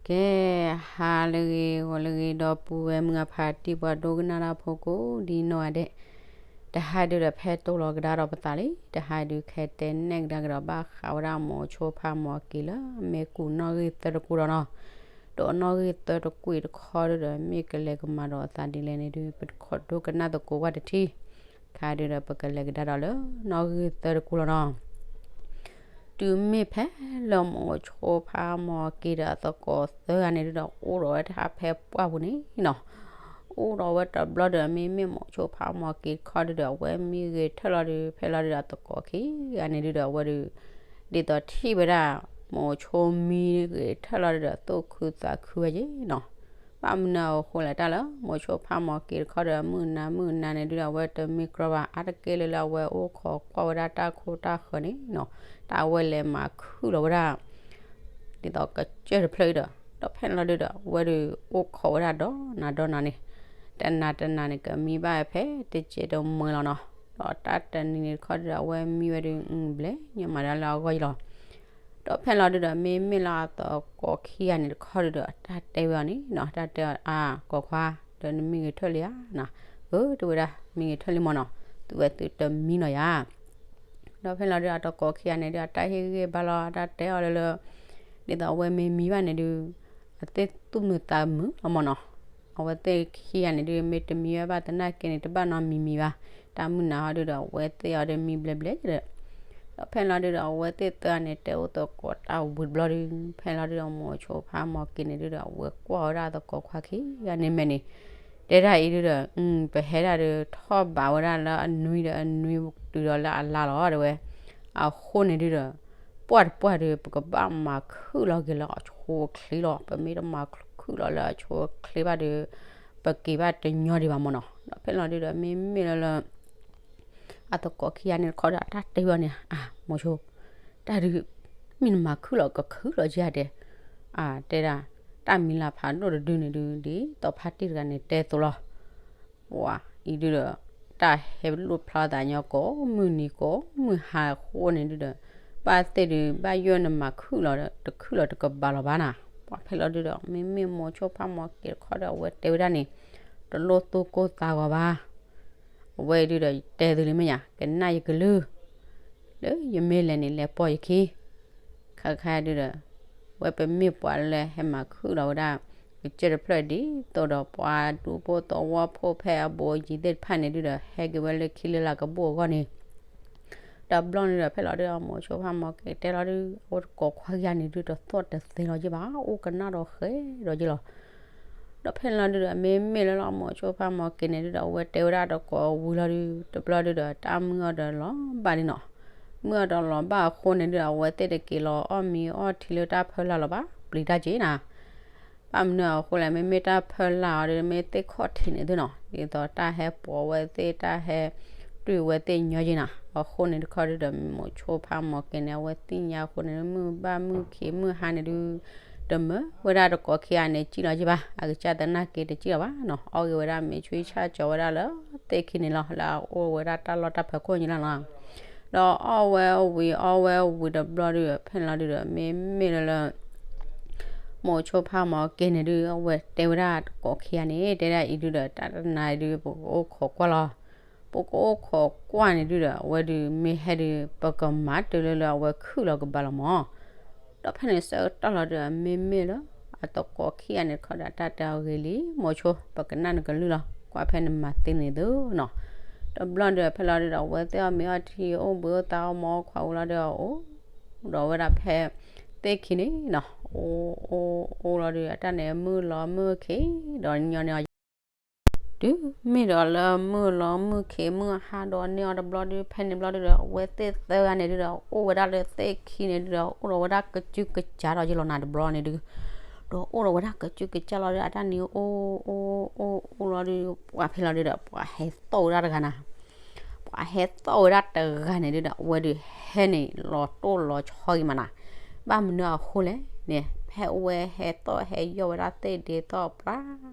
ကဲ, ဟါလၢအဂ့ၤ ဂီၤလၢအဂ့ၤ ဒီပုၢ်ဝဲၢ်မုၢ်အဖးတံၢ် ပှၤဒိကနၣ်တၢ်ဖိကိးဒ်နီၢ်ဂၤဒဲး, တဟါဒုဒီးဖဲတိၢ်လီၤကဒါဒီးပသးလံ, တဟါဒုခဲတဲနဲၣ်ကဒါကဒီးဘၣ်ဃးဝဲဒၣ်မိၤဆိဖါမိၤက့ၤလၢ မ့ၢ်ကူးနီၣ်ဂံၢ်သၢတကူဒီးနီၤ, ဒီးနီၣ်ဂံၢ်သၢတကွံာ်တခီဒုဒီး မ့ၢ်ကလဲၤကမၤဒီးအသးဒ်လဲၣ်န့ၣ်ဒု ပတခိးဒိကနၣ်သကိးဝဲတထံၣ်, ခါဒုဒီးပကလဲၤကဒါဒီးလၢနီၣ်ဂံၢ်သၢတကူလီၤနီၤ. တုၤမ့ၢ်ဖဲလၢမိၤဆိဖါမိၤက့ၤဒီးအသကိးသၢဂၤန့ၣ်ဒုဒီး အိၣ်ဒီးဝဲတၢ်ဖဲပှၢ်ပူၤန့ၣ်နီၤ, အိၣ်ဒီးဝဲတဘျီဒီး မ့မ့ၢ်မိၤဆိဖါမိၤက့ၤတခီဒုဒီး အဝဲမံဂ့ၤထၢၣ်လီၤဒု ဖဲလီၤဒုဒီးအသကိးခံဂၤန့ၣ်ဒုဒီး အဝဲဒု ဒ်သိးထံၣ်ဝဲဒၣ် မိၤဆိမံဂ့ၤထၢၣ်လီၤဒုဒီး သူၣ်ခုသးခုဝဲက့ၤနီၤ. ဘၣ်မနုၤအဃိလဲၣ် တၢ်လၢ မိၤဆိဖါမိၤက့ၤတခီဒီး မုၢ်နၤမုၢ်နၤန့ၣ်ဒုဒီး အဝဲတမံကြီဘၣ် အါတက့ၢ်လၢလၢအဝဲအိၣ်ခိးကွၢ်ဝဲဒၣ်တၢ်ခိတၢ်ဃၢၤန့ၣ်နီၤ, တၢ်အဝဲလဲၤမၤခုၣ်လီၤဝဲဒၣ် ဒ်သိးကစၢၢ်တဖျၢၣ်အံၤဒီး ဒီးဖဲန့ၣ်လီၤဒုဒီး အဝဲဒုးအိၣ်ခိးဝဲဒၣ်ဒီးနၤဒီးနၤန့ၣ်, တနၤတနၤန့ၣ် ကမံဘၣ်ဖဲတစဲးတမှဲလီၤနီၤ. ဒီးတၢ်တနံၤန့ၣ်တခီဒုဒီး အဝဲမံဝဲဒုး အဘျဲၣ်ညါမၤဒၣ်လၢအဂီၢ်ယလီၤ. ဒီးဖဲန့ၣ်လီၤဒုဒီး မ့မ့ၢ်လၢအသကိးခံဂၤန့ၣ်တခီဒုဒီး တၢ်တဲဝဲအီၤန့ၣ်နီၤ, တၢ်တဲအီၤ အါ သကိးခွါ, ဒီးနမံဂ့ၤထၢၣ်လံဧါနီၤ, အၢ တဲဝဲဒၣ် မံဂ့ၤထၢၣ်လံမ့ၢ်နီၤ, သုဝဲသုတမံလီၤယၤ ဒီးဖဲန့ၣ်လီၤဒုဒီး အသကိးခံဂၤန့ၣ်ဒုဒီး အတၢ်ဟ့ၣ်ဂံၢ်ဘါလီၤ အတၢ်တဲအီၤလၢလၢ ဒ်သိးအဝဲမ့ၢ်မံဘၣ်န့ၣ်ဒု အသ့ၣ်သူၣ်မုာ်သးမုာ်လီၤမ့ၢ်နီၤ. အဝဲသ့ၣ်ခံဂၤန့ၣ်ဒု မ့ၢ်တမံဝဲဘၣ်သနာ်က့န့ၣ် တဘၣ်နီတမံၤမံၤဘၣ်. တၢ်မုၢ်နၤဟီဒုဒီး အဝဲသ့ၣ်အီၤဒီးမံဘျဲဘျဲဒီး ဒီးဖဲန့ၣ်လီၤဒုဒီး အဝဲသ့ၣ်သၢဂၤန့ၣ် တဲအိၣ်သကိးတၢ်ဝံၤတဘျီဒု ဖဲန့ၣ်လီၤဒုဒီး မိၤဆိဖါမိၤက့ၤန့ၣ်ဒုဒီး အဝဲကွၢ်ဝဲဒၣ်သကိးခွါခံဂၤန့ၣ်မဲာ်န့ၣ် တဲဒၣ်အံၤဒုဒီး ပဟဲဒၣ်ဒီး ထီၣ်ဘးဝဲဒၣ်လၢအနွံဒီး အနွံတုၤဒီးလၢအလါလီၤ တဲဝဲ. အဃိန့ၣ်ဒုဒီး ပှၢ်တပှၢ်ဒီး ပကဘၣ်မၤခုၣ်လီၤက့ၤလၢအဆိအချ့လီၤ. ပမ့ၢ်တမၤခုၣ်လီၤလၢအဆိအချ့ဘၣ်ဒီး ပက့ၤဘၣ်တညီဒံးဘၣ်မ့ၢ်နီၤ. ဒီးဖဲန့ၣ်လီၤဒုဒီး မ့မ့ၢ်လၢလၢ အသကိးခံဂၤန့ၣ်တခီဒီး အတၢ်တဲဝဲအီၤန့ၣ် အါ မိၤဆိ တၢ်ဒု မ့ၢ်နမၤခုၣ်လီၤကခုၣ်လီၤက့ၤဧါတဲ, အါ တဲဒၣ် တၢ်မံၤလၢဖးဒိၣ်တဒုန့ၣ်ဒု ဒ်သိးဖါတံၢ်တဂၤန့ၣ်တဲသိးလီၤ. ပှၤအံၤဒုဒီး တၢ်ဟဲလိၣ်ဖျါသးညီကိးမုၢ်နံၤကိးမုၢ်ဟါအဃိန့ၣ်ဒုဒီး ဘၣ်သ့ၣ်ဒု ဘၣ်ယိၣ်နမၤခုၣ်လီၤဒီး တခုၣ်လီၤတကဘၣ်လီၤဘၣ်နၤ. ပှၤဖဲလီၤဒုဒီး မ့မ့ၢ်မိၤဆိဖါမိၤက့ၤတခီဒီး အဝဲတဲဝဲဒၣ်န့ၣ် တလိၣ်သူၣ်ကိၢ်သးဂီၤဘၣ်. အဝဲဒုဒီး ယတဲသုလံမ့ၢ်ယၤ ကနၣ်ယကလုၢ် လၢယမ့ၢ်လဲၤန့ၣ် လဲၤပိာ်ယခံ ခါခါဒုဒီး ဝဲပမ့ၢ်ပှၤလၢဟဲမၤခုၣ်လီၤဝဲဒၣ် ကစၢၢ်တဖျၢၣ်ဒ်သိးဒီး ပှၤဒူဖိသဝီဖိဖဲအဘူးအယံၤသ့ၣ်တဖၣ်န့ၣ်ဒုဒီး ဟဲက့ၤဝဲလၢခံလၢလာ်ကဘူၣ်အဂီၢ်န့ၣ် တဘျီန့ၣ်ဒီး ဖဲလီၤဒုဒီး မိၤဆိဖါမိၤက့ၤတဲလီၤဒု အဝဲသကိးခွါခံဂၤန့ၣ်ဒုဒီး သီၣ်တသဲလီၤက့ၤဘၣ် အိၣ်ကနၣ်ဒီးဃဲဒီးက့ၤလီၤ. ဒီးဖဲန့ၣ်လီၤဒုဒီး မ့မ့ၢ်လၢလၢမိၤဆိဖါမိၤက့ၤန့ၣ်ဒုဒီး အဝဲတဲဝဲဒၣ်သကိးဝံၤလီၤဒု တဘျီဒုဒီး တၢ်မုၢ်အီၤဒီးလီၤဘၣ်ဒုနီၤ. မုၢ်အီၤဒီးလီၤဘၣ်အဃိန့ၣ်ဒုဒီး အဝဲသ့ၣ်တက့ၤလီၤအီၣ်မ့ၤအီထံလၢတၢ်ဖၢလာ်လီၤဘၣ် ပျံၤတၢ်က့ၤနၤ ဘၣ်မနုၤအဃိလဲၣ် မ့မ့ၢ်တၢ်ဖၢလာ်အီၤဒီး မ့ၢ်သ့ၣ်ခီၣ်ထံးန့ၣ်သုနီၤ ဒ်သိးတၢ်ဟဲပိာ်ဝဲသ့ၣ် တၢ်ဟဲတွံၢ်ဝဲသ့ၣ်ညီက့ၤနၤ အဃိန့ၣ်တခီဒုဒီး မိၤဆိဖါမိၤက့ၤန့ၣ် အဝဲသ့ၣ်ညါအဃိန့ၣ် မုၢ်ဘၣ်မုၢ်ခံးမုၢ်ဟါန့ၣ်ဒု တမၢဝဲဒၣ်သကိးခံဂၤန့ၣ် ကံၣ်လီၤက့ၤဘၣ် အကစၢ်သနာ်က့တကံၣ်လီၤဘၣ်နီၤ အီၣ်ဂ့ၤဝဲဒၣ်မ့ၤဆူဆၣ်ကၠီၤဝဲဒၣ်လၢသ့ၣ်ခံန့ၣ်လီၤ လၢအအိၣ်ဝဲဒၣ်တၢ်လီၢ်တၢ်ဖးခိၣ်ညါလီၤနီၤ ဒီးအီၣ်ဝဲဝံၤအီဝဲဝံၤတဘျီဒု ဖဲန့ၣ်လီၤဒုဒီး မ့မ့ၢ်လၢလၢ မိၤဆိဖါမိၤက့ၤန့ၣ်ဒု အဝဲတဲဝဲဒၣ်သကိးခံဂၤန့ၣ် တဲဒၣ်အံၤဒုဒီး တၢ်တနၤဒု ပကအိၣ်ခိးကွၢ်လီၤ ပကအိၣ်ခိးကွၢ်န့ၣ်ဒုဒီး အဝဲဒု မ့ၢ်ဟဲဒု ပကမၤတုၤလၢလၢအဝဲခုၣ်လီၤကဘၣ်လီၤမး ဒီးဖဲန့ၣ်ဆၢကတီၢ်လီၤဒု မ့မ့ၢ်လၢ အသကိးခံဂၤန့ၣ်တခီဒီး တၢ်တဲအီၤဂ့ၤလံ မိၤဆိ ပကနၣ်နကလုၢ်လီၤ ကွၢ်ဖဲနမၤသ့န့ၣ်သုနီၤ တဘျီဒု ဖဲလီၤဒုဒီး အဝဲသ့ၣ်အီၣ်မ့ၤအီထံအိၣ်ဘှံးအိၣ်သါအီၣ်မ့ၤအီခွါဝံၤလီၤဒု အိၣ်ဒီးဝဲဒၣ်ဖဲ သ့ၣ်ခံန့ၣ်နီၤ အိၣ်အိၣ်အိၣ်လီၤဒု အတၢ်န့ၣ်မုၢ်လီၤမုၢ်ခံးဒီးညီန့ၢ်အီၤ တုၤမ့ၢ်ဒီးလၢမုၢ်လီၤမုၢ်ခံးမုၢ်ဟါဒီးန့ၢ်အီၤတဘျီဒု ဖဲန့ၣ်ဘျီဒုဒီး အဝဲသ့ၣ်သၢဂၤန့ၣ်ဒုဒီး အိၣ်ဝဲဒၣ်လၢသ့ၣ်ခံန့ၣ်ဒုဒီး အိၣ်ဒီးဝဲဒၣ်ကစုကစးဒီးယလီၤနၤတဘျီန့ၣ်ဒု ဒီးအိၣ်ဒီးဝဲဒၣ်ကစုကစးလီၤဒု အတၢ်န့ၣ်အိၣ်အိၣ်အိၣ်အိၣ်လီၤဒု ပှၤဖဲလီၤဒုဒီး ပှၤဟဲသီၣ်ဝဲဒၣ်တဂၤနၤ ပှၤဟဲသီၣ်ဝဲဒၣ်တဂၤန့ၣ်ဒုဒီး အဝဲဒုးဟဲန့ၣ်လီၤတိၢ်လီၤဆီဂ့ၤမးနၤ ဘၣ်မနုၤအဃိလဲၣ်န့ၣ် ဖဲအဝဲဟဲသီၣ်ဟဲယီၢ်ဝဲဒၣ်သ့ၣ်ဒ့သီၣ်ပြၢ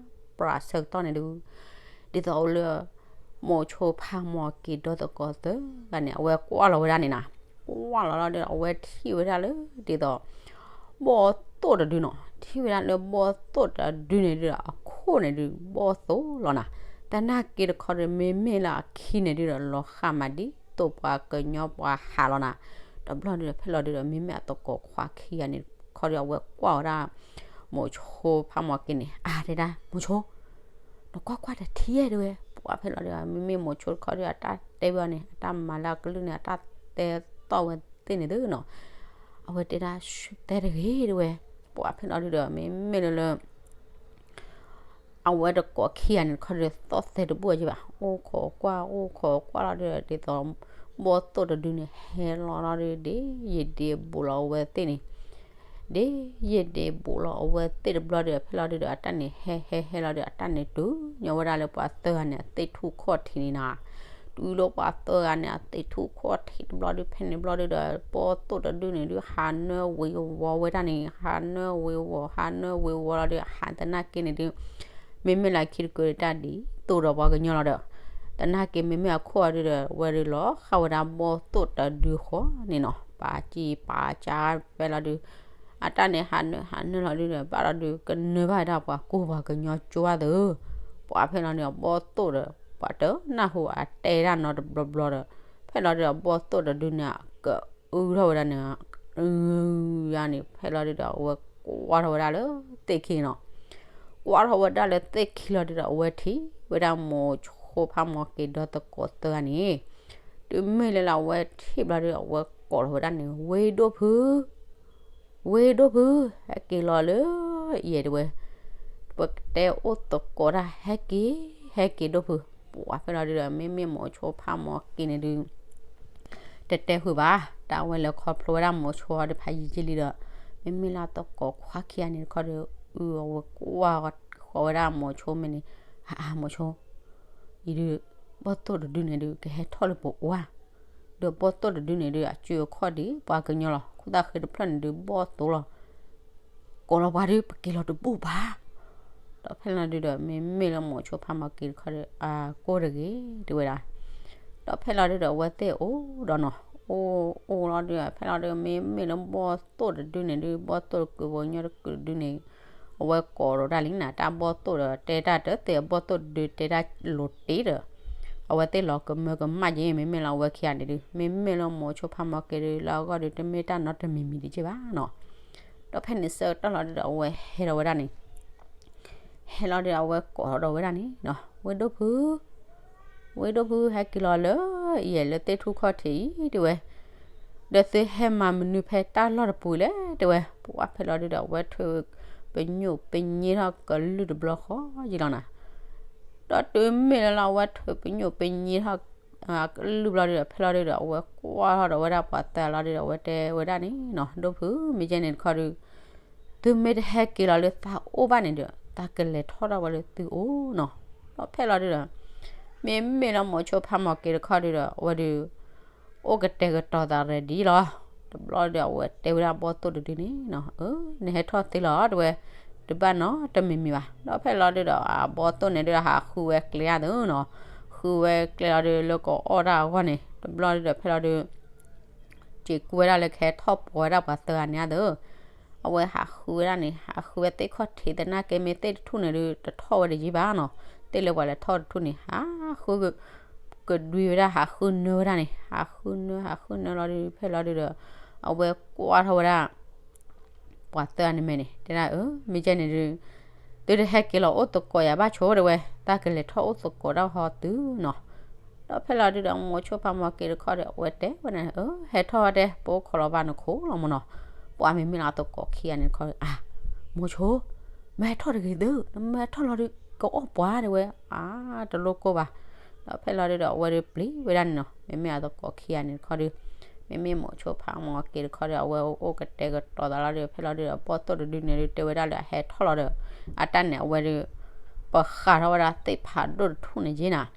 ပြၢဆၢကတီၢ်န့ၣ်ဒု ဒ်သိးအိၣ်လၢ မိၤဆိဖါမိၤက့ၤဒီသကိးသၢဂၤန့ၣ် အဝဲကွၢ်လီၤဝဲဒၣ်န့ၣ်နၤ ကွၢ်လီၤလီၤဒီး အဝဲထံၣ်ဝဲဒၣ်လၢ ဒ်သိး ဘီၣ်သိၣ်တဒုနီၤ ထံၣ်ဝဲဒၣ်လၢဘီၣ်သိၣ်တဒုန့ၣ်ဒုဒီး အခိၣ်န့ၣ်ဒု ဘီၣ်သိၣ်လီၤနၤ. သနာ်က့တခီဒီး မ့မ့ၢ်လၢအခံန့ၣ်ဒုဒီး လီၤဃာ်မးဒ်သိးပှၤကညီပှၤဟးလီၤနၤ. တဘျီဒုဒီး ဖဲလီၤဒုဒီး မ့မ့ၢ်အသကိးခွါခံဂၤန့ၣ်တခီဒီး အဝဲကွၢ်ဝဲဒၣ် မိၤဆိဖးမီၤက့န့ၣ် အါတဲဒၣ် မိၤဆိ နကွၢ်ကွၢ်တထံၣ်ဧါတဲဝဲ. ပှၤဖဲလီၤဒုဒီး မ့မ့ၢ်မိၤဆိတခီဒီး အတၢ်တဲဝဲအီၤန့ၣ် အတၢ်မၤလၢအကလုၢ်န့ၣ် အတၢ်တဲသီၣ်ဝဲသ့ၣ်န့ၣ်သုနီၤ. အဝဲတဲဒၣ် ဆူတဲတဂ့ၤတဲဝဲ. ပှၤဖဲလီၤဒုဒီး မ့မ့ၢ်လၢလၢ အဝဲတကိးခံဂၤန့ၣ်တခီဒီး သီၣ်သဲတဘူၣ်အီၤက့ဘၣ်. အိၣ်ခိးကွၢ် အိၣ်ခိးကွၢ်လီၤဒုဒီး ဒ်သိး ဘီၣ်သိၣ်တဒုန့ၣ် ဟဲလီၤလီၤဒု ဒ်ယံာ်ဒ်ဘူးလီၤအဝဲသ့ၣ်န့ၣ် ဒ်ယံာ်ဒ်ဘူးလီၤအဝဲသ့ၣ်တဘျီဒီး ဖဲလီၤဒုဒီး အတၢ်န့ၣ်ဟဲဟဲဟဲလီၤဒီး အတၢ်န့ၣ်တုၤညီဝဲဒၣ်လၢပှၤသၢဂၤန့ၣ် အသ့ၣ်ထူၣ်ခီၣ်ထံးန့ၣ်နၤ. တုၤလၢပှၤသၢဂၤန့ၣ် အသ့ၣ်ထူၣ်ခီၣ်ထံးတဘျီဒု ဖဲန့ၣ်ဘျီဒုဒီး ဘီၣ်သိၣ်တဒုန့ၣ်ဒု ဟးနၢဝ့ၤဝီၤဝဲဒၣ်န့ၣ် ဟးနၢဝ့ၤဝီၤ ဟးနၢဝ့ၤဝီၤလီၤဒု ဟးသနာ်က့န့ၣ်ဒု မ့မ့ၢ်လၢခံတကုာ်တၢ်ဒ်သိးဒီးပှၤကညီလီၤဒီး သနာ်က့မ့မ့ၢ်အခိၣ်အီၤဒုဒီး ဝဲဒုလီၤဃာ်ဝဲဒၣ်ဘီၣ်သိၣ်တဒုဃီန့ၣ်နီၤ. ပာ်စံာ်ပာ်စၢ်ဖဲလီၤဒု အတၢ်န့ၣ်ဟးနၢဟးနၢလီၤဒုဒီး ဘၣ်လီၤဒု ကနၢဘၣ်ဝဲဒၣ်ပှၤကူၢ်ပှၤကညီကၠိဘၣ်သု. ပှၤဖဲလီၤဒုဒီး ဘီၣ်သိၣ်ဒီး ပှၤတနၢ်ဟူအတဲဒၣ်နီတဘျီဘျီဒီး ဖဲလီၤဒုဒီး ဘီၣ်သိၣ်တဒုန့ၣ် ကအုထီၣ်ဝဲဒၣ်န့ၣ် အုယါန့ၣ် ဖဲလီၤဒုဒီး အဝဲကွၢ်ထီၣ်ဝဲဒၣ်လၢသ့ၣ်ခံနီၤ. ကွၢ်ထီၣ်ဝဲဒၣ်လၢသ့ၣ်ခံလီၤဒုဒီး အဝဲထံၣ်ဝဲဒၣ်မိၤဆိဖးမီၤက့ဒီသကိးသၢဂၤန့ၣ် တုၤမ့ၢ်လၢလၢအဝဲထံၣ်ဘျီဒုဒီး အဝဲကိးထီၣ်ဝဲဒၣ်န့ၣ် ဝ့ၢ်ဒိၣ်ဖု ဝ့ၢ်ဒိၣ်ဖု ဟဲက့ၤလီၤလၢယဲၢ်တဲဝဲ. ပကတဲအိၣ်သကိးတၢ် ဟဲက့ၤ ဟဲက့ၤဒိၣ်ဖု. ပှၤဖဲလီၤဒုဒီး မ့မ့ၢ်မိၤဆိဖးမီၤက့န့ၣ်ဒု တတဲဃုာ်ဘၣ်. တၢ်ဝဲလဲၤခီဖျိဝဲဒၣ်မိၤဆိအီၤဒီးဖးယံာ်ယံာ်လံဒီး မ့မ့ၢ်လၢသကိးခွါခံဂၤန့ၣ်တခီဒီး အုအဝဲကွၢ်ဃီၤဝဲဒၣ်မိၤဆိမ့ၢ်န့ၣ် အါအါမိၤဆိ အံၤဒု ဘီၣ်သိၣ်တဒုန့ၣ်ဒု ကဟဲထီၣ်လၢပအိၣ်ဧါ. ဒီးဘီၣ်သိၣ်တဒုန့ၣ်ဒု အစုအခီၣ်ဒံးပှၤကညီလီၤ. ခိၣ်သၣ်ဃ့တဖျၢၣ်န့ၣ်ဒု ဘီၣ်သိၣ်လီၤ. ကိးလီၤပှၤဒု ပက့ၤလီၤတဘူၣ်ဘၣ်. ဒီးဖဲလီၤဒုဒီး မ့မ့ၢ်လၢမိၤဆိဖးမီၤက့တခီဒီး အကိၢ်တဂ့ၤ တဲဝဲဒၣ်. ဒီးဖဲလီၤဒုဒီး အဝဲသ့ၣ်အိၣ်ဒီးနီၤ အိၣ်အိၣ်လီၤဒုဒီး ဖဲလီၤဒု မ့မ့ၢ်လၢဘီၣ်သိၣ်တဒုန့ၣ်ဒု ဘီၣ်သိၣ်တကုးပှၤကညီတကုးတဒုန့ၣ် အဝဲကိးဒီးဒၣ်လံနၤ တၢ်ဘီၣ်သိၣ်ဒီး တဲတၢ်တသ့ အဘီၣ်သိၣ်တဒုတဲတၢ်လိၤတ့ၢ်ဒီး အဝဲသ့ၣ်လီၤကမၢကမၣ်က့ မ့မ့ၢ်လၢအဝဲခံဂၤန့ၣ်ဒု မ့မ့ၢ်လၢမိၤဆိဖးမီၤက့ဒု လၢအဂီၢ်ဒု တမ့ၢ်တၢ်နီတမံၤမံၤဒံးက့ဘၣ်နီၤ. ဒီးဖဲန့ၣ်ဆၢကတီၢ်လီၤဒုဒီး အဝဲဟဲဒီးဝဲဒၣ်န့ၣ် ဟဲလီၤဒုဒီး အဝဲကိးဒီးဝဲဒၣ်န့ၣ်နီၤ ဝ့ၢ်ဒိၣ်ဖု ဝ့ၢ်ဒိၣ်ဖု ဟဲက့ၤလီၤလၢယဲၢ်လၢသ့ၣ်ထူၣ်ခီၣ်ထံးအံၤ တဲဝဲ ဒီးသုဟဲမၤမနုၤဖဲတၢ်လီၢ်တပူၤလဲၣ် တဲဝဲ. ပှၤဖဲလီၤဒုဒီး အဝဲထုးပညိၣ်ပည့ထီၣ်ကလုၢ်တဘျီဃီယံၤလီၤနၤ. ဒီးတုၤမ့ၢ်လၢလၢအဝဲထုးပညိၣ်ပည့ထီၣ် ကလုၢ်ဘျီဒုဒီး ဖဲလီၤဒုဒီး အဝဲကွၢ်ထီၣ်ဒီးဝဲဒၣ်ပှၤသၢဂၤလီၤဒုဒီး အဝဲတဲဝဲဒၣ်န့ၣ်နီၤ ဒိၣ်ဖု မ့ၢ်ကဲန့ၣ်တခီဒု သုမ့ၢ်တဟဲက့ၤလီၤလၢသးအိၣ်ဘၣ်န့ၣ်ဒီး သးကလဲၤထီၣ်ထီၣ်ဝဲလၢသုအိၣ်နီၤ. ဒီးဖဲလီၤဒုဒီး မ့မ့ၢ်လၢမိၤဆိဖးမီၤက့တခီဒုဒီး အဝဲဒု အိၣ်ကတဲာ်ကတီၤသး ready လီၤ. တဘျီဒုဒီး အဝဲတဲဝဲဒၣ်ဘီၣ်သိၣ်တဒုန့ၣ်နီၤ အၢ နဟဲထီၣ်သ့လီၤ တဲဝဲ တဘၣ်နီတမံၤမံၤဘၣ်. ဒီးဖဲလီၤဒုဒီး အဘီၣ်သိၣ်န့ၣ်ဒုဒီး ဟးဃုဝဲကျဲဧါသုနီၤ ဃုဝဲကျဲလီၤဒု လၢကအီၣ်တၢ်အဂီၢ်န့ၣ် တဘျီဒုဒီး ဖဲလီၤဒု စ့ၤကွၢ်ဝဲဒၣ်လၢကဟဲထီၣ်ပိာ်ဝဲဒၣ်ပှၤသၢဂၤန့ၣ်ဧါသု အဝဲဟးဃုဝဲဒၣ်န့ၣ် ဟးဃုဝဲသ့ၣ်ခီၣ်ထံးသနာ်က့ မ့ၢ်သ့ၣ်တထူၣ်န့ၣ်ဒု တထီၣ်ဝဲတယံာ်ဘၣ်နီၤ. သ့ၣ်လၢပှၤလဲၤထီၣ်တထူၣ်န့ၣ် ဟးဃု ကဒွံဝဲဒၣ် ဟးဃုနၢဝဲဒၣ်န့ၣ် ဟးဃုနၢ ဟးဃုနၢလီၤဒု ဖဲလီၤဒုဒီး အဝဲကွၢ်ထီၣ်ဝဲဒၣ် ပှၤသၢဂၤန့ၣ်မဲာ်န့ၣ် တဲဒၣ် အၢ မ့ၢ်ကဲန့ၣ်ဒု သုတဟဲက့ၤလီၤအိၣ်သကိးယၤဘၣ်ဆိ တဲဝဲ တၢ်ကလဲၤထီၣ်အိၣ်သကိးဒၣ်ဟီသုနီၤ. ဒီးဖဲလီၤဒုဒီး မိၤဆိဖးမီၤက့တခီဒီး အဝဲတဲဝဲဒၣ် အၢ ဟဲထီၣ်ဝဲတဲ ပအိၣ်ခိးလီၤဘၣ်နခိၣ်လီၤမနီၤ. ပှၤမ့မ့ၢ်လၢအသကိးခံဂၤန့ၣ်တခီ အၢ မိၤဆိ မ့ၢ်ဟဲထီၣ်တဂ့ၤသု နမ့ၢ်ဟဲထီၣ်လီၤဒု ကအီၣ်ပှၤတဲဝဲ အါ တလိၣ်ကိၢ်ဘၣ်. ဒီးဖဲလီၤဒုဒီး အဝဲဒုပျံၤဝဲဒၣ်န့ၣ်နီၤ မ့မ့ၢ်အသကိးခံဂၤန့ၣ်တခီဒု မ့မ့ၢ်မိၤဆိဖးမီၤက့တခီဒီး အဝဲအိၣ်ကတဲာ်ကတီၤသးလီၤဒု ဖဲလီၤဒုဒီးဘီၣ်သိၣ်တဒုန့ၣ်ဒု တဲဝဲဒၣ်လၢအဟဲထီၣ်လီၤဒီး အတၢ်န့ၣ် အဝဲဒု ပဃးထီၣ်ဝဲဒၣ်သ့ၣ်ဖးဒိၣ်တထူၣ်န့ၣ်က့နၤ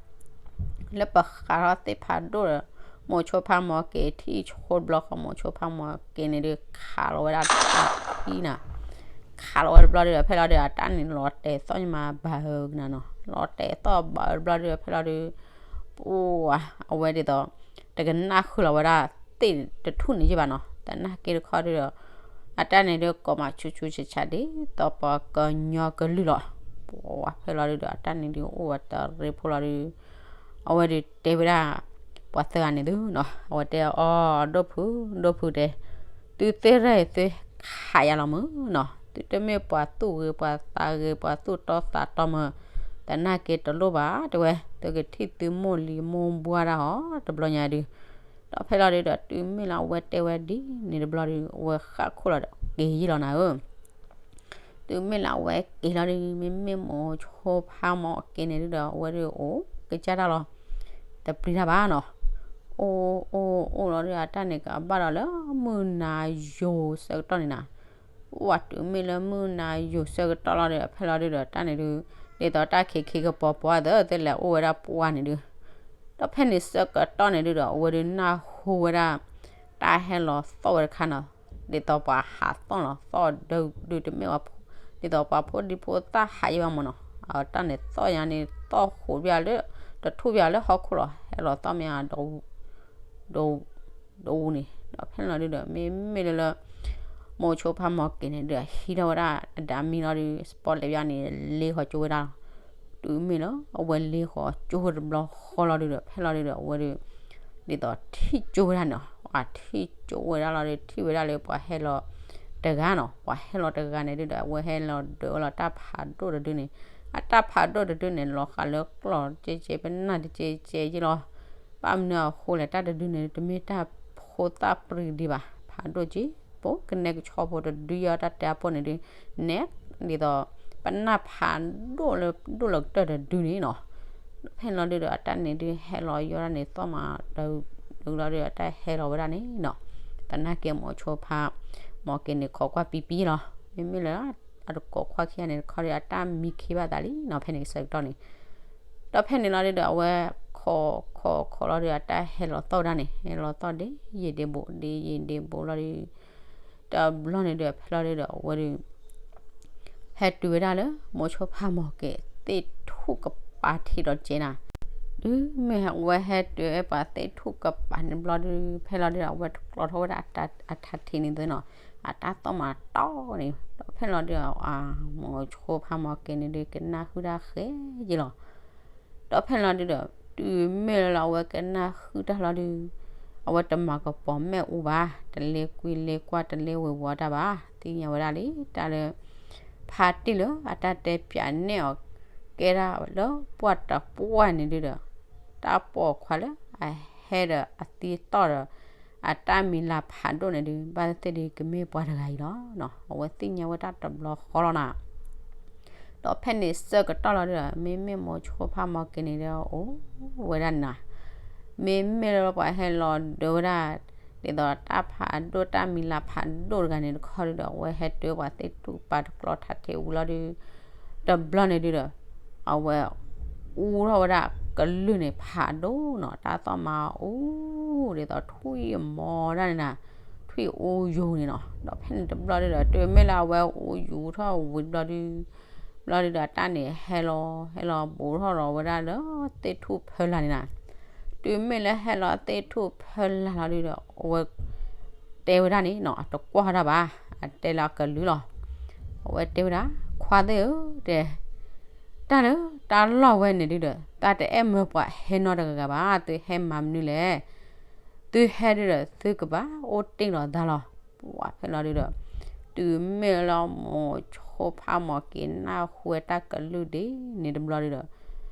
လၢပဃးထီၣ်သ့ၣ်ဖးဒိၣ်ဒီး မိၤဆိဖးမီၤက့ထံၣ်ဆိတဘျီဃီ မိၤဆိဖးမီၤက့န့ၣ်ဒု ခးလီၤဝဲဒၣ်တၢ်ထံနၤ ခးလီၤဝဲတဘျီဒုဒီး ဖဲလီၤဒုဒီး အတၢ်န့ၣ်လီၤတဲာ်သီၣ်ညါမးဘၣ်ဧၢကနၤနီၤ လီၤတဲာ်သီၣ်ဘၣ်ဧၢတဘျီဒုဒီး ဖဲလီၤဒု ပှၤ အဝဲဒ်သိး တကနၣ်ဃုာ်လီၤဝဲဒၣ်သ့ၣ်တထူၣ်န့ၣ်က့ဘၣ်နီၤ သနာ်က့တခီဒုဒီး အတၢ်န့ၣ်ဒုးကိးမးဆူၣ်ဆူၣ်ဆးဆးဒ်သိးပှၤကညီကလုၢ်လီၤ. ပှၤဖဲလီၤဒုးဒီး အတၢ်န့ၣ်ဒုးအိၣ်ဝဲတရ့ဖိလီၤဒုး အဝဲဒုးတဲဝဲဒၣ် ပှၤသၢဂၤန့ၣ်သုနီၤ, အဝဲတဲအီၤ ဒိၣ်ဖု ဒိၣ်ဖုတဲ, သုသ့ၣ်ရဲၣ်သုခးယၤလီၤမုၢ်နီၤ, သုတမ့ၢ်ပှၤသူၣ်ဂ့ၤပှၤသးဂ့ၤ ပှၤသူၣ်တီသးတီမုၢ်, သနာ်က့တလိၣ်ဘၣ်တဲဝဲ, သုကထံၣ်သုမိၢ်လံၤမိၢ်ဘှါတၢ်ဟီတဘျီညါဒုး ဒီးဖဲလီၤဒုးဒီး တုၤမ့ၢ်လၢအဝဲတဲဝဲဒ်န့ၣ်တဘျီဒုး အဝဲဃၣ်ခိၣ်လီၤဒီးက့ၤယံာ်လီၤနၤဧၢ တုၤမ့ၢ်လၢအဝဲက့ၤလီၤဒုး မ့မ့ၢ်မိၤဆိဖးမီၤက့ၤန့ၣ်ဒုးဒီး အဝဲဒုးအိၣ်ကစၢ်တၢ်လီၤ, တပျံၤတၢ်ဘၣ်နီၤ, အိၣ်အိၣ်အိၣ်လီၤဒုး အတၢ်န့ၣ်ကဘၣ်ဒီးလၢမုၢ်နၤယိၤဆၢကတီၢ်န့ၣ်နၤ, ဝဲတုၤမ့ၢ်လၢမုၢ်နၤယိၤဆၢကတီၢ်လီၤဒုး ဖဲလီၤဒုးဒီး တၢ်န့ၣ်ဒုး ဒ်သိးတၢ်ခံခံကပီၤပီၤသၢသ့လဲၤအိၣ်ဝဲဒၣ်ပှၢ်န့ၣ်ဒုး ဒီးဖဲန့ၣ်ဆၢကတီၢ်န့ၣ်ဒုးဒီး အဝဲဒုးနၢ်ဟူဝဲဒၣ် တၢ်ဟဲလီၤသီၣ်ဝဲတခါနီၤ, ဒ်သိးပှၤဟးသီၣ်လီၤသီၣ်ဒုးဒုးတမ့ၢ်ဝဲ ဒ်သိးပှၤဖိဒံဖိသၣ်ဟးယံၤဘၣ်မၢ်နီၤ, အတၢ်န့ၣ်သီၣ်ညါန့ၣ် သီၣ်ဃိးဘၣ်လၢ တထူၣ်ဘၣ်လၢဟီၣ်ခိၣ်လီၤ ဟဲလီၤသီၣ်မ့ၢ် ဒ ဒဝူန့ၣ် ဒီးဖဲန့ၣ်လီၤဒုးဒီး မ့မ့ၢ်လၢလၢ မိၤဆိဖးမီၤက့ၤန့ၣ်ဒုး ဟံးထီၣ်ဝဲဒၣ်အဒၣ်မံလီၤဒုး စပီလဲၣ်ဘၣ်န့ၣ် လ့ဃီၤကၠိဝဲဒၣ်လီၤ, တုၤမ့ၢ်လၢအဝဲလ့ဃီၤကၠိတဘျီဃီလီၤဒုးဒီး ဖဲလီၤဒုးဒီး အဝဲဒုး ဒ်သိးထံၣ်ကၠိဝဲဒၣ်န့ၣ်လီၤ, အထံၣ်ကၠိဝဲဒၣ်လီၤဒုး ထံၣ်ဝဲဒၣ်လၢပှၤဟဲလီၤတဂၤနီၤ, ပှၤဟဲလီၤတဂၤန့ၣ်ဒုးဒီး အဝဲဟဲလီၤဒၢးဝဲလီၤတၢ်ဖးဒိၣ်တဒုန့ၣ်, အတၢ်ဖးဒိၣ်တဒုန့ၣ် လီၤဃာ်လၢကျီၢ်ကဲကဲ ပနၢ်တကဲကဲယ့ၢ်လီၤ, ဘၣ်မနုၤအဃိလဲၣ် တၢ်တဒုန့၁�် တမ့ၢ်တၢ်ဖိသၣ်ပြံၤဒံးဘၣ်, ဖးဒိၣ်က့ၤ ပိာ်ကနဲကဆီဖိတဒုယီၤ တၢ်တဲအပိၢ်န့ၣ်ဒုး နဲ ဒ်သိး ပနၢ်ဖးဒိၣ်လၢဒိၣ်လၢကတၢၢ်တဒုန့ၣ်နီၤ, ဖဲန့ၣ်လီၤဒုးဒီး အတၢ်န့ၣ်ဒုးဟဲလီၤယီၤဒၣ်န့ၣ် သီၣ်မး ဒုးလီၤဒုး အတၢ်ဟဲလီၤဝဲဒၣ်န့ၣ်နီၤ, သနာ်က့မိၤဆိဖး မီၤက့ၤန့ၣ် ခိးကွၢ်ပံပံလီၤ, မ့မ့ၢ်လၢ အတကိးခွါခံဂၤန့ၣ်တခီဒီး အတၢ်မံခ့ဘၣ်သးလံနီၤ ဖဲန့ၣ်ဆၢကတီၢ်န့ၣ် ဒီးဖဲန့ၣ်လီၤဒုးဒီး အဝဲ ခိးခိးခိးလီၤဒုး အတၢ်ဟဲလီၤသီၣ်ဝဲဒၣ်န့ၣ် ဟဲလီၤသီၣ်ဒ်ယံာ်ဒ်ဘူး ဒ်ယံာ်ဒ်ဘူးလီၤဒုး, တဘျီန့ၣ်ဒုး ဖဲလီၤဒုးဒီး အဝဲဒုး ဟဲတုၤဝဲဒၣ်လၢ မိၤဆိဖးမီၤက့ၤ သ့ၣ်ထူၣ်ကပၤထံးဒီးကဲနၤ, တုၤမ့ၢ်ဝဲဟဲတုၤဝဲပှၤသ့ၣ်ထူၣ်ကပၤန့ၣ်တဘျီဒုး ဖဲလီၤဒုးဒီး အဝဲတကျီထီၣ်ဝဲဒၣ်အထးထံးန့ၣ်သုနီၤ, အတၢ်သီၣ်မးတီၢ်န့ၣ် ဒီးဖဲလီၤဒုးဒီး မိၤဆိဖးမီၤက့ၤန့ၣ်ဒုး ကနၣ်ဃုာ်တၢ်ဃဲယ့ၢ်လီၤ ဒီးဖဲန့ၣ်လီၤဒုးဒီး တုၤမ့ၢ်လၢအဝဲကနၣ်ဃုာ်တၢ်လီၤဒုး အဝဲတမၤကပီၤမဲာ်အူဘၣ်, တလ့ကွံလ့ကွၢ် တလ့ဝ့ၤဝီၤတၢ်ဘၣ်, သ့ၣ်ညါဝဲဒၣ်လံ တၢ်လၢ ဖါတံၢ်လၢအတၢ်တဲပၠးနဲၣ်အီၤကဲဒၣ်လၢပှၢ်တပှၢ်န့ၣ်ဒုးဒီး တၢ်ပိာ်ခွါလၢအဟဲဒီးအသံတီၢ်ဒီး အတၢ်မံၤလၤဖးဒိၣ်န့ၣ်ဒုး ဘၣ်သ့ၣ်သ့ၣ်ဒုးကမ့ၢ်ပှၤတဂၤအံၤလီၤနီၤ, အဝဲသ့ၣ်ညါဝဲဒၣ်တဘျီဃီလီၤနၤ ဒီးဖဲန့ၣ်ဆၢကတီၢ်လီၤဒုးဒီး မ့မ့ၢ်မိၤဆိဖးမီၤက့ၤန့ၣ်ဒီး အိၣ်ဝဲဒၣ်န့ၣ်နီၤ, မ့မ့ၢ်လၢပှၤဟဲလီၤဒၢးဝဲဒၣ် ဒ်သိးတၢ်ဖးဒိၣ်တၢ်မံၤလၤဖးဒိၣ်တဂၤန့ၣ်တခီဒုးဒီး အဝဲဟဲတုၤပှၤသ့ၣ်ထူၣ်ကပၤတကျီထးထံးဝံၤလီၤဒုး တဘျီန့ၣ်ဒုးဒီး အဝဲ အူထီၣ်ဝဲဒၣ်ကလုၢ်န့ၣ်ဖးဒိၣ်နီၤ, တၢ်သီၣ်မးအူ ဒ်သိးထွံၣ်မီၤဒၣ်န့ၣ်နၤ, ထွံၣ်အူယိာ်န့ၣ်နီၤ, ဒီးဖဲန့ၣ်တဘျီဒုးဒီး တုၤမ့ၢ်လၢအဝဲအူယူၤထီၣ်ဝံၤတဘျီဒုး ဘျီဒုးဒီးအတၢ်န့ၣ်ဟဲလီၤ ဟဲလီၤဘူးထီၣ်လီၤဝဲဒၣ်လၢသ့ၣ်ထူၣ်ဖၢလာ်န့ၣ်နၤ, တုၤမ့ၢ်လၢဟဲလီၤသ့ၣ်ထူၣ်ဖၢလာ်လီၤဒုးဒီး အဝဲ တဲဝဲဒၣ်န့ၣ်နီၤ အတကွၢ်ဒၣ်ဘၣ် အတဲလၢအကလုၢ်လီၤ, အဝဲတဲဝဲဒၣ် ခွါသ့ၣ်ဧၢ တဲ တၢ်လၢတၢ်လီၢ်ဝဲန့ၣ်ဒုးဒီး သးတအဲၣ်မၢပှၤဟဲနီတဂၤဂၤဘၣ် သုဟဲမၤမနုၤလဲၣ်, သုဟဲဒုးဒီး သုကဘၣ်အိၣ်တ့ၢ်လီၤသးလီၤ, ပှၤဖဲလီၤဒုးဒီး တုၤမ့ၢ်လၢမိၤဆိဖးမီၤက့ၤနၢ်ဟူဝဲတၢ်ကလုၢ်ဒ်န့ၣ်တဘျီဒုးဒီး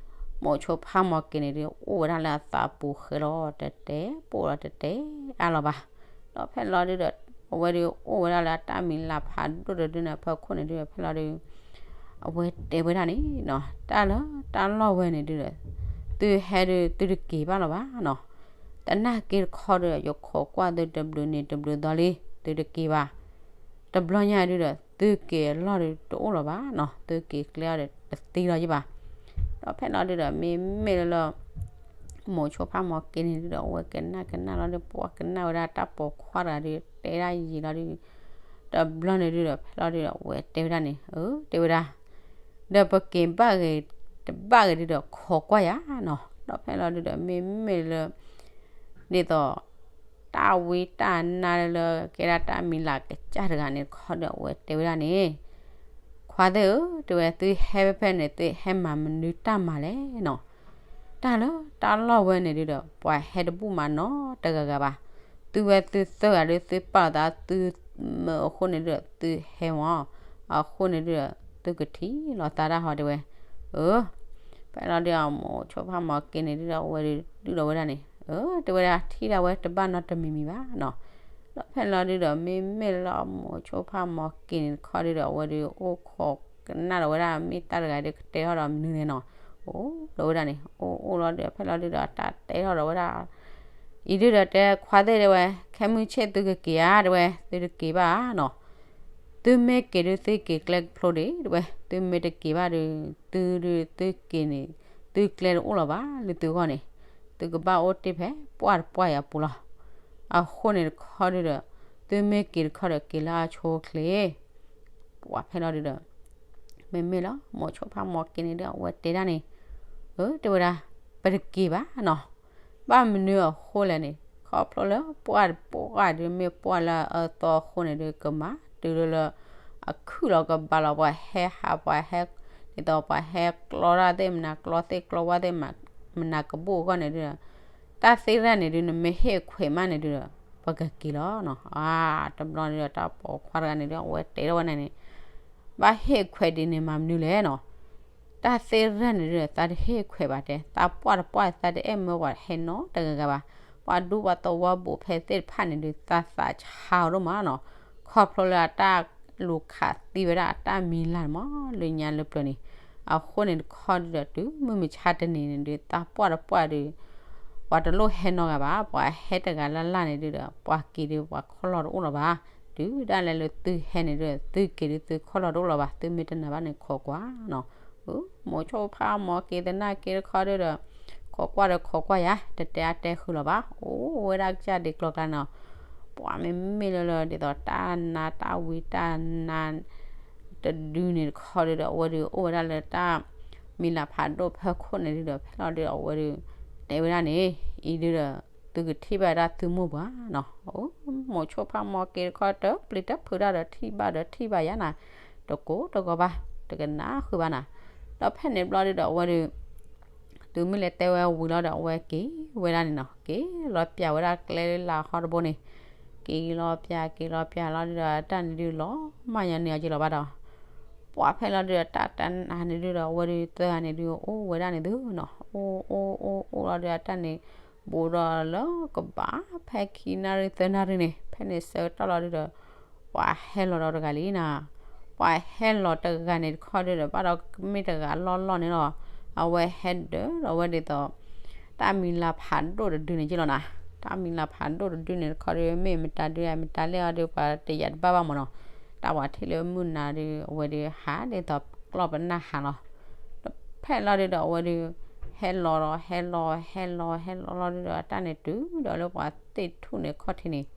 မိၤဆိဖးမီၤက့ၤန့ၣ်ဒုး အိၣ်ဝဲဒၣ်လၢအသးပူၤဃဲလီၤ တတဲပိာ်လီၤ တတဲအါလီၤဘၣ်, ဒီးဖဲလီၤဒုးဒီး အဝဲဒုးအိၣ်ဝဲဒၣ်လၢအတၢ်မံၤလၤဖးဒိၣ်တဒုန့ၣ် အဖီခိၣ်န့ၣ်ဒုး ဖဲလီၤဒုး အဝဲတဲဝဲဒၣ်န့ၣ်နီၤ တၢ်လၢတၢ်လီၢ်ဝဲန့ၣ်ဒုးဒီး သုဟဲဒုး သုတက့ၤဘၣ်လီၤဘၣ်နီၤ, သနာ်က့တခီဒီး ယခိးကွၢ်သုတဘျုးန့ၣ်တဘျုးသီလံ သုတက့ၤဘၣ်, တဘျီညါဒုးဒီး သုက့ၤအလီၢ်ဒုးတအိၣ်လီၤဘၣ်နီၤ, သုက့ၤကျဲအီၤဒီးတသံလီၤယံၣ်ဘၣ်, ဒီးဖဲလီၤဒုးဒီး မ့မ့ၢ်လၢလၢ မိၤဆိဖးမီၤက့ၤန့ၣ်ဒုးဒီး အဝဲကနၣ်ကနၣ်လီၤဒုး ပှၤကနၣ်ဝဲဒၣ်တၢ်ပိာ်ခွါတဂၤဒုး တဲဒၣ်ယံာ်လီၤဒုး တဘျီန့ၣ်ဒုးဒီး ဖဲလီၤဒုးဒီး အဝဲတဲဝဲဒၣ်န့ၣ် အၢ တဲဝဲဒၣ် ဒီးပက့ၤဘၣ်ဂ့ၤ တဘၣ်ဂ့ၤဒုးဒီး ခိးကွၢ်ယၤနီၤ, ဒီးဖဲလီၤဒုးဒီး မ့မ့ၢ်လၢ ဒ်သိး တၢ်ဝံတၢ်နါလၢကဲဒၣ်တၢ်မံၤလၤကစၢ်တဂၤန့ၣ်တခီဒီး အဝဲတဲဝဲဒၣ်န့ၣ်, ခွါသ့ၣ်ဧၢ, တဲဝဲ သုဟဲဖဲဖဲန့ၣ် သုဟဲမၤမနုၤတၢ်မၤလဲၣ်နီၤ. တၢ်လၢတၢ်လီၢ်ဝဲန့ၣ်ဒုဒီး ပှၤဟဲတဘူၣ်မးနီတဂၤဂၤဘၣ်. သုဝဲသုသၢဂၤဒီး သုပာ်လီၤသးသုမုာ်အဃိန့ၣ်ဒုဒီး သုဟဲမၢ်, အဃိန့ၣ်ဒုဒီး သုကထံၣ်လိာ်သးတၢ်ဟီတဲဝဲ. အၢ ဖဲလီၤဒုဒီး မိၤဆိဖးမီၤက့ၤန့ၣ်ဒုဒီး အဝဲဒုးဒုးဒီးဝဲဒၣ်န့ၣ်, အၢ တဲဝဲဒၣ် ထံၣ်ဒၣ်ဝဲတဘၣ်နီတမံၤမံၤဘၣ်နီၤ. ဒီးဖဲလီၤဒုဒီး မ့မ့ၢ်လၢမိၤဆိဖးမီၤက့ၤန့ၣ်တခီဒုဒီး အဝဲဒုးအိၣ်ခိးကနၣ်ဒီးဝဲဒၣ် မ့ၢ်တၢ်တဂၤဒီးကတဲထီၣ်ဒီးမနုၤလဲၣ်နီၤ. အိၣ်ဒီးဝဲဒၣ်န့ၣ် အိၣ်အိၣ်လီၤဒုဒီး ဖဲလီၤဒုဒီး တၢ်တဲထီၣ်ဒီးဝဲဒၣ် အံၤဒုဒီး တဲခွါသ့ၣ်တဲဝဲ, ခဲမုၢ်ဆ့ၣ်သုကက့ၤဧါ တဲဝဲ, သုတက့ၤဘၣ်နီၤ. သုမ့ၢ်က့ၤဒုး သုက့ၤကျဲကဖျိဒံး တဲဝဲ, သုမ့ၢ်တက့ၤဘၣ်ဒုး သုဒုးသုက့ၤန့ၣ် သုကျဲတအိၣ်လၢၤဘၣ် လၢသုဂီၢ်န့ၣ်, သုကဘၣ်အိၣ်တ့ၢ်ဖဲပှၢ်တပှၢ်အံၤအပူၤလီၤ. အဃိန့ၣ်တခီဒုဒီး သုမ့ၢ်က့ၤတခီဒီး က့ၤလၢအဆိအချ့ ပှၤဖဲလီၤဒုဒီး မ့မ့ၢ်လၢမိၤဆိဖးမီၤက့ၤန့ၣ်ဒုး အဝဲတဲဒၣ်န့ၣ်, အၢ တဲဝဲဒၣ် ပတက့ၤဘၣ်နီၤ. ဘၣ်မနုၤအဃိလဲၣ်န့ၣ် ခီဖျိလၢပှၢ်တပှၢ်ဒုး မ့ၢ်ပှၢ်လၢအအၢသီအဃိန့ၣ်ဒုး ကမၤတုၤလၢလၢ အခုၣ်လီၤကဘၣ်လီၤ ပှၤဟဲဟး ပှၤဟဲ ဒ်သိးပှၤဟဲကျီတၢ်သ့ၣ် မနၤကျီသ့ၣ်ကျီဝၣ်သ့ၣ် မနၤကဘူၣ်အဂီၢ်န့ၣ်ဒုး တၢ်သ့ၣ်တဖၣ်န့ၣ်ဒုး နမ့ၢ်ဟ့ၣ်ခွဲးမးန့ၣ်ဒုး ပကက့ၤလီၤနီၤ. အါ တဘျီန့ၣ်ဒီး တၢ်ပိာ်ခွါတဂၤန့ၣ်ဒုး အဝဲတဲထီၣ်ဝဲန့ၣ်န့ၣ်, ဘၣ်ဟ့ၣ်ခွဲးဒ်န့ၣ်မၤမနုၤလဲၣ်နီၤ. တၢ်သ့ၣ်တဖၣ်န့ၣ်ဒုး သးတဟ့ၣ်ခွဲးဘၣ်တဲ, သးပှၢ်တပှၢ် သးတအဲၣ်မၢပှၤဟဲနီတဂၤဂၤဘၣ်. ပှၤဒူပှၤသဝီဘူးဖဲသ့ၣ်တဖၣ်န့ၣ်ဒုး သးသးဆါအီၤဒိၣ်မးနီၤ. ခီဖျိလၢအတၢ်လူၤခးသံဝဲဒၣ်အတၢ်မံၤလၤန့ၣ်မး လၢညါလၢပျၢၤန့ၣ်, အဃိန့ၣ်တခီဒုးဒီး တုၤမုၢ်မဆါတနံၤန့ၣ်ဒုး သးပှၢ်တပှၢ်ဒုး ပှၤတလိၣ်ဟဲနီတဂၤဘၣ်. ပှၤဟဲတဂၤလၢ်လၢ်န့ၣ်ဒုးဒီး ပှၤက့ၤဒုး ပှၤခီၣ်လီၢ်တအိၣ်လၢၤဘၣ်. တုၤဒၣ်လဲာ်လၢသုဟဲန့ၣ်ဒုး သုက့ၤဒုး သုခီၣ်လီၢ်တအိၣ်လၢၤဘၣ်. သုမ့ၢ်တနာ်ဘၣ်န့ၣ် ခိးကွၢ်နီၤ. မိၤဆိဖးမီၤက့ၤသနာ်က့တခီဒုးဒီး ခိးကွၢ်ဒီးခိးကွၢ်ယၤ တတဲအါတဲဃုာ်လီၤဘၣ်. အိၣ်ဝဲဒၣ်ကစၢ်ဒ်ကျီၤကျါန့ၣ်နီၤ. ပှၤမ့မ့ၢ်လၢလၢ ဒ်သိးတၢ်နါတၢ်ဝံတၢ်နါ တဒုန့ၣ်တခီဒုးဒီး အဝဲဒုးအိၣ်ဝဲဒၣ်လၢတၢ်မံၤလၤဖးဒိၣ်ဖီခိၣ်န့ၣ်ဒုးဒီး ဖဲလီၤဒုးဒီး အဝဲဒုး တဲဝဲဒၣ်န့ၣ် အံၤဒုးဒီး သုကထံၣ်ဘၣ်ဒၣ်သုမိၢ်ပှၢ်နီၤ. အိၣ် မိၤဆိဖးမီၤက့ၤတခီ တပျံၤတဖုးတၢ်ဒီးထံၣ်ဘၣ်ဒီးထံၣ်ဘၣ်ယၤနၤ, တကိးတဂီၤဘၣ် တကနၣ်ဃုာ်ဘၣ်နၤ. ဒီးဖဲန့ၣ်တဘျီဒုးဒီး အဝဲဒုး တုၤမ့ၢ်လဲၤတဲဝဲဝံၤလီၤဒီး အဝဲက့ၤဝဲဒၣ်န့ၣ်နီၤ, က့ၤလီၤပျၢ်ဝဲဒၣ်ကျဲလၢလာ်ဟီတဘိန့ၣ်, က့ၤလီၤပျၢ် က့ၤလီၤပျၢ်လီၤဒုးဒီး အတၢ်န့ၣ်ဒုးလီၤမၢ်ညီန့ၢ်အီၤက့ၤလီၤဘၣ်ဒီး ပှၤဖဲလီၤဒုးဒီး တၢ်တနါန့ၣ်ဒုးဒီး အဝဲဒုးသၢဂၤန့ၣ်ဒုး အိၣ်ဝဲဒၣ်န့ၣ်သုနီၤ, အိၣ်အိၣ်အိၣ်အိၣ်လီၤဒုး အတၢ်န့ၣ် ဘူးဒီးလၢကဘၣ်ဖဲခံနၣ်ရံၣ်သၢနၣ်ရံၣ်န့ၣ် ဖဲန့ၣ်ဆၢကတီၢ်လီၤဒုးဒီး ပှၤဟဲလီၤဒီးတဂၤလံနၤ. ပှၤဟဲလီၤတဂၤန့ၣ်တခီဒုးဒီး ဘၣ်ဒီးမ့ၢ်တဂၤလီၢ်လီၢ်န့ၣ်လီၤ. အဝဲဟဲဒၢးဒီးဝဲဒ်သိး တၢ်မံၤလၤဖးဒိၣ်တဒုန့ၣ်က့လီၤနၤ. တၢ်မံၤလၤဖးဒိၣ်တဒုန့ၣ်တခီဒုး မ့ၢ်မတၤဒုး မတၤလဲၣ်အီၤဒုး ပှၤတယာ်တဘၣ်ဘၣ်မးနီၤ. တၢ်ပှၤထံၣ်လၢမုၢ်နၤဒုး အဝဲဒုးဟးဒ်သိးကျီၢ်ပနၢ်ဟးလီၤ. ဖဲလီၤဒုးဒီး အဝဲဒုး ဟဲလီၤဒီး ဟဲလီၤ ဟဲလီၤ ဟဲလီၤလီၤဒုးဒီး အတၢ်န့ၣ်တုၤဒီးလၢပှၤသ့ၣ်ထူၣ်န့ၣ်ခီၣ်ထံးန့ၣ်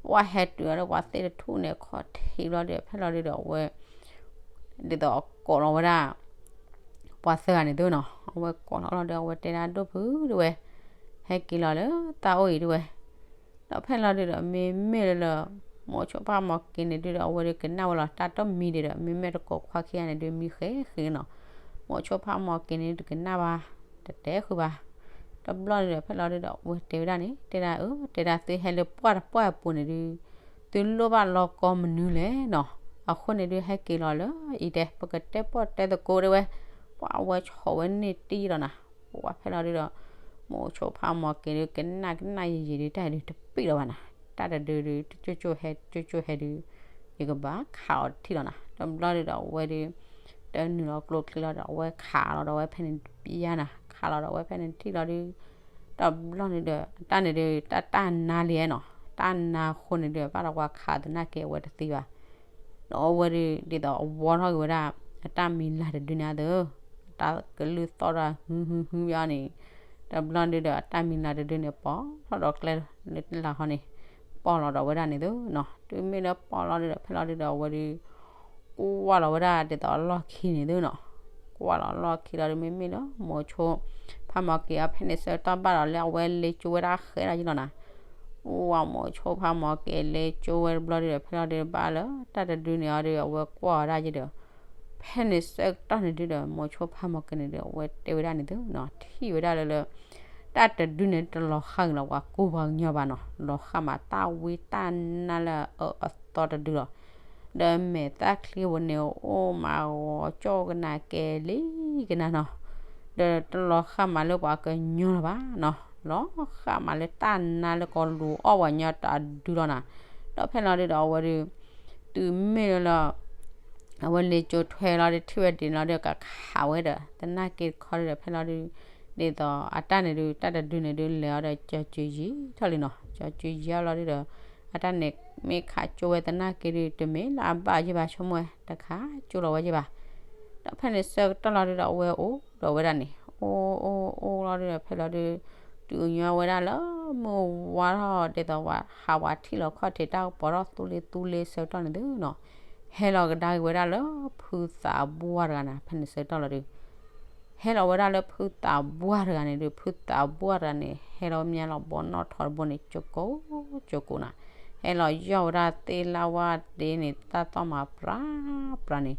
ပှၤဟဲတုၤအီၤလၢပှၤသ့ၣ်တထူၣ်န့ၣ်ခီၣ်ထံးဘျီဒီး ဖဲလီၤဒုးဒီး အဝဲ ဒ်သိးအကိးလီၤဝဲဒၣ် ပှၤသၢဂၤန့ၣ်သုနီၤ, အဝဲကိးလီၤလီၤဒီး အဝဲတဲဒၣ်ဒိၣ်ဖုတဲဝဲ, ဟဲက့ၤလီၤလၢသးအိၣ်အံၤတဲဝဲ. ဒီးဖဲလီၤဒုးဒီး မ့မ့ၢ်လၢလၢ မိၤဆိဖးမီၤက့ၤန့ၣ်ဒုးဒီး အဝဲဒုးကနၣ်ဝဲလီၤ တၢ်တမံၤဒံးဒီး မ့မ့ၢ်တကိးခွါခံဂၤန့ၣ်ဒုး မံဃဲဃဲနီၤ. မိၤဆိဖးမီၤက့ၤန့ၣ်ဒုးကနၣ်ဘၣ် တတဲဃုာ်ဘၣ်. တဘျီန့ၣ်ဒီး ဖဲလီၤဒုးဒီး အဝဲတဲဝဲဒၣ်န့ၣ် တဲဒၣ်အၢ တဲဒၣ်သုဟဲလၢပှၢ်တပှၢ်အပူၤန့ၣ်ဒုး သုလိၣ်ဘၣ်လီၤကီမနုၤလဲၣ်နီၤ. အဃိန့ၣ်ဒုး ဟဲက့ၤလီၤလၢအံၤတဲ ပကတဲပီၣ်တဲသကိးတဲဝဲ, ပှၤအဝဲဆီၣ်ဝဲန့ၢ်တံၢ်လီၤနၤ. ပှၤဖဲလီၤဒုးဒီး မိၤဆိဖးမီၤက့ၤဒုး ကနၣ်ကနၣ်ယံာ်ယံာ်ဒုး တၢ်ဒုးတပံၣ်လီၤဘၣ်နၤ. တၢ်တဒုဒုး တကၠိၣ်ကၠိၣ်ဟဲ တကၠိၣ်ကၠိၣ်ဟဲဒုး ယကဘၣ်ခးအီၤတထံၣ်လီၤနၤ. တဘျီဒုးဒီး အဝဲဒုး တနုာ်လီၤကျိချံလီၤဒီး အဝဲခးလီၤဒီး အဝဲဖဲန့ၣ်တပျၢ်နၤ, ခးလီၤဒီး အဝဲဖဲန့ၣ်ထံၣ်လီၤဒုး တဘျီန့ၣ်ဒီး တၢ်န့ၣ်ဒုး တၢ်တၢ်နါလံနီၤ, တၢ်နါအဃိန့ၣ်ဒုး ဘၣ်ဒီးပှၤခးသနာ်က့ အဝဲတသံဘၣ်. ဒီးအဝဲဒုး ဒ်သိးအဝီထီၣ်က့ၤဝဲဒၣ် အတၢ်မံၤလၤတဒုန့ၣ်အသိး, အတၢ်ကလုၢ်သီၣ်တၢ်ဟုဟုဟုဘၣ်န့ၣ်, တဘျီဒုးဒီး အတၢ်မံၤလၤတဒုန့ၣ် ပိာ်ထီၣ်ဒီးကျဲလၢလၢဟီန့ၣ်, ပိာ်လီၤဒီးဝဲဒၣ်န့ၣ်သုနီၤ. တုၤမ့ၢ်လၢပိာ်လီၤဒုးဒီး ဖဲလီၤဒုးဒီး အဝဲဒုး ကွၢ်လီၤဝဲဒၣ်ဒ်သိးအလီၢ်ခံန့ၣ်သုနီၤ. ကွၢ်လီၤအလီၢ်ခံလီၤဒုး မ့မ့ၢ်လၢမိၤဆိ ဖးမီၤက့ၤအီၤဖဲန့ၣ်ဆၢကတီၢ်ဘၣ်ဒီးလၢအဝဲလ့ၤကၠိဝဲဒၣ်ဃဲဒၣ်ယလီၤနၤ. အိၣ်ဝဲမိၤဆိဖးမီၤက့ၤလဲၤကၠိဝဲတဘျီဒုဒီး ဖဲလီၤဒုဒီးဘၣ်လၢတၢ်တဒုန့ၣ်အီၤဒီး အဝဲကွၢ်ဝဲဒၣ်ယဲဒီး ဖဲန့ၣ်ဆၢကတီၢ်န့ၣ်ဒုဒီး မိၤဆိဖးမီၤက့ၤန့ၣ်ဒီး အဝဲတဲဝဲဒၣ်န့ၣ်သုနီၤ ထံၣ်ဝဲဒၣ်လၢလၢ တၢ်တဒုန့ၣ်တလီၤဃာ်က့ၤလီၤပှၤကိးပှၤကညီဘၣ်နီၤ လီၤဃာ်မးတၢ်ဝံတၢ်နါလၢအအသီတဒုလီၤ ဒီးမဲာ်သၣ်ချံဝဲန့ၣ် အိၣ်မးဂီၤကၠီၣ်ကနၣ်ကဲလံကနၣ်နီၤ ဒီးတလီၤဃာ်မးလၢပှၤကညီလီၤဘၣ်နီၤ လီၤဃာ်မးလၢတၢ်နါလၢကီၤလူၤအီၣ်ပှၤကညီတဒုလီၤနီၤ ဒီးဖဲလီၤဒုဒီးအဝဲဒု တုၤမ့ၢ်လၢလၢ အဝဲလဲၤကၠိထွဲလီၤဒီးထံၣ်ဝဲဒ်န့ၣ်လီၤဒီးကခးဝဲဒီး သနာ်က့တခီဒုဒီးဖဲလီၤဒု ဒ်သိးအတၢ်န့ၣ်ဒု တၢ်တဒုန့ၣ်ဒုလဲၤအီၤဒီးကၠီၤစုယံၤထီၣ်လံနီၤ ကၠီၤစုယံၤအီၤလီၤဒုဒီး အတၢ်န့ၣ်မ့ၢ်ခးကၠိဝဲသနာ်က့ဒု တမ့ၢ်လၢအဘၣ်ယ့ၢ်ဘၣ်ဆိကမိၣ်ဝဲ တခးကၠိလီၤဝဲယ့ၢ်ဘၣ် ဒီးဖဲန့ၣ်ဆၢကတီၢ်လီၤဒုဒီးအဝဲအိၣ်ဒီးဝဲဒၣ်န့ၣ် အိၣ်အိၣ်အိၣ်လီၤဒုဒီးဖဲလီၤဒု တုၤအညီဝဲဒၣ်လၢမုၢ်ဝါထီၣ်ဒ်သိးဝဲဟးဝဲထံၣ်လီၤခီၣ်ထံးတၢ်ကပီၤထီၣ်သူလ့သူလ့ဆၢကတီၢ်န့ၣ်သုနီၤ ဟဲလီၤကဒါက့ၤဝဲဒၣ်လၢဖုသးဘှၢ်တဂၤန့ၣ် ဖဲန့ၣ်ဆၢကတီၢ်လီၤဒု ဟဲလီၤဝဲဒၣ်လၢဖုသးဘှၢ်တဂၤန့ၣ်ဒု ဖုသးဘှၢ်တဂၤန့ၣ် ဟဲလီၤမၠါလီၤဘီနီၣ်ထီတဘိန့ၣ် ကၠိကိးကၠိကိးနီၤ ဟဲလီၤယီၢ်ဝဲဒၣ်သ့ၣ်လၣ်ဝါဒ့န့ၣ် တၢ်သီၣ်မၤပြးပြးန့ၣ်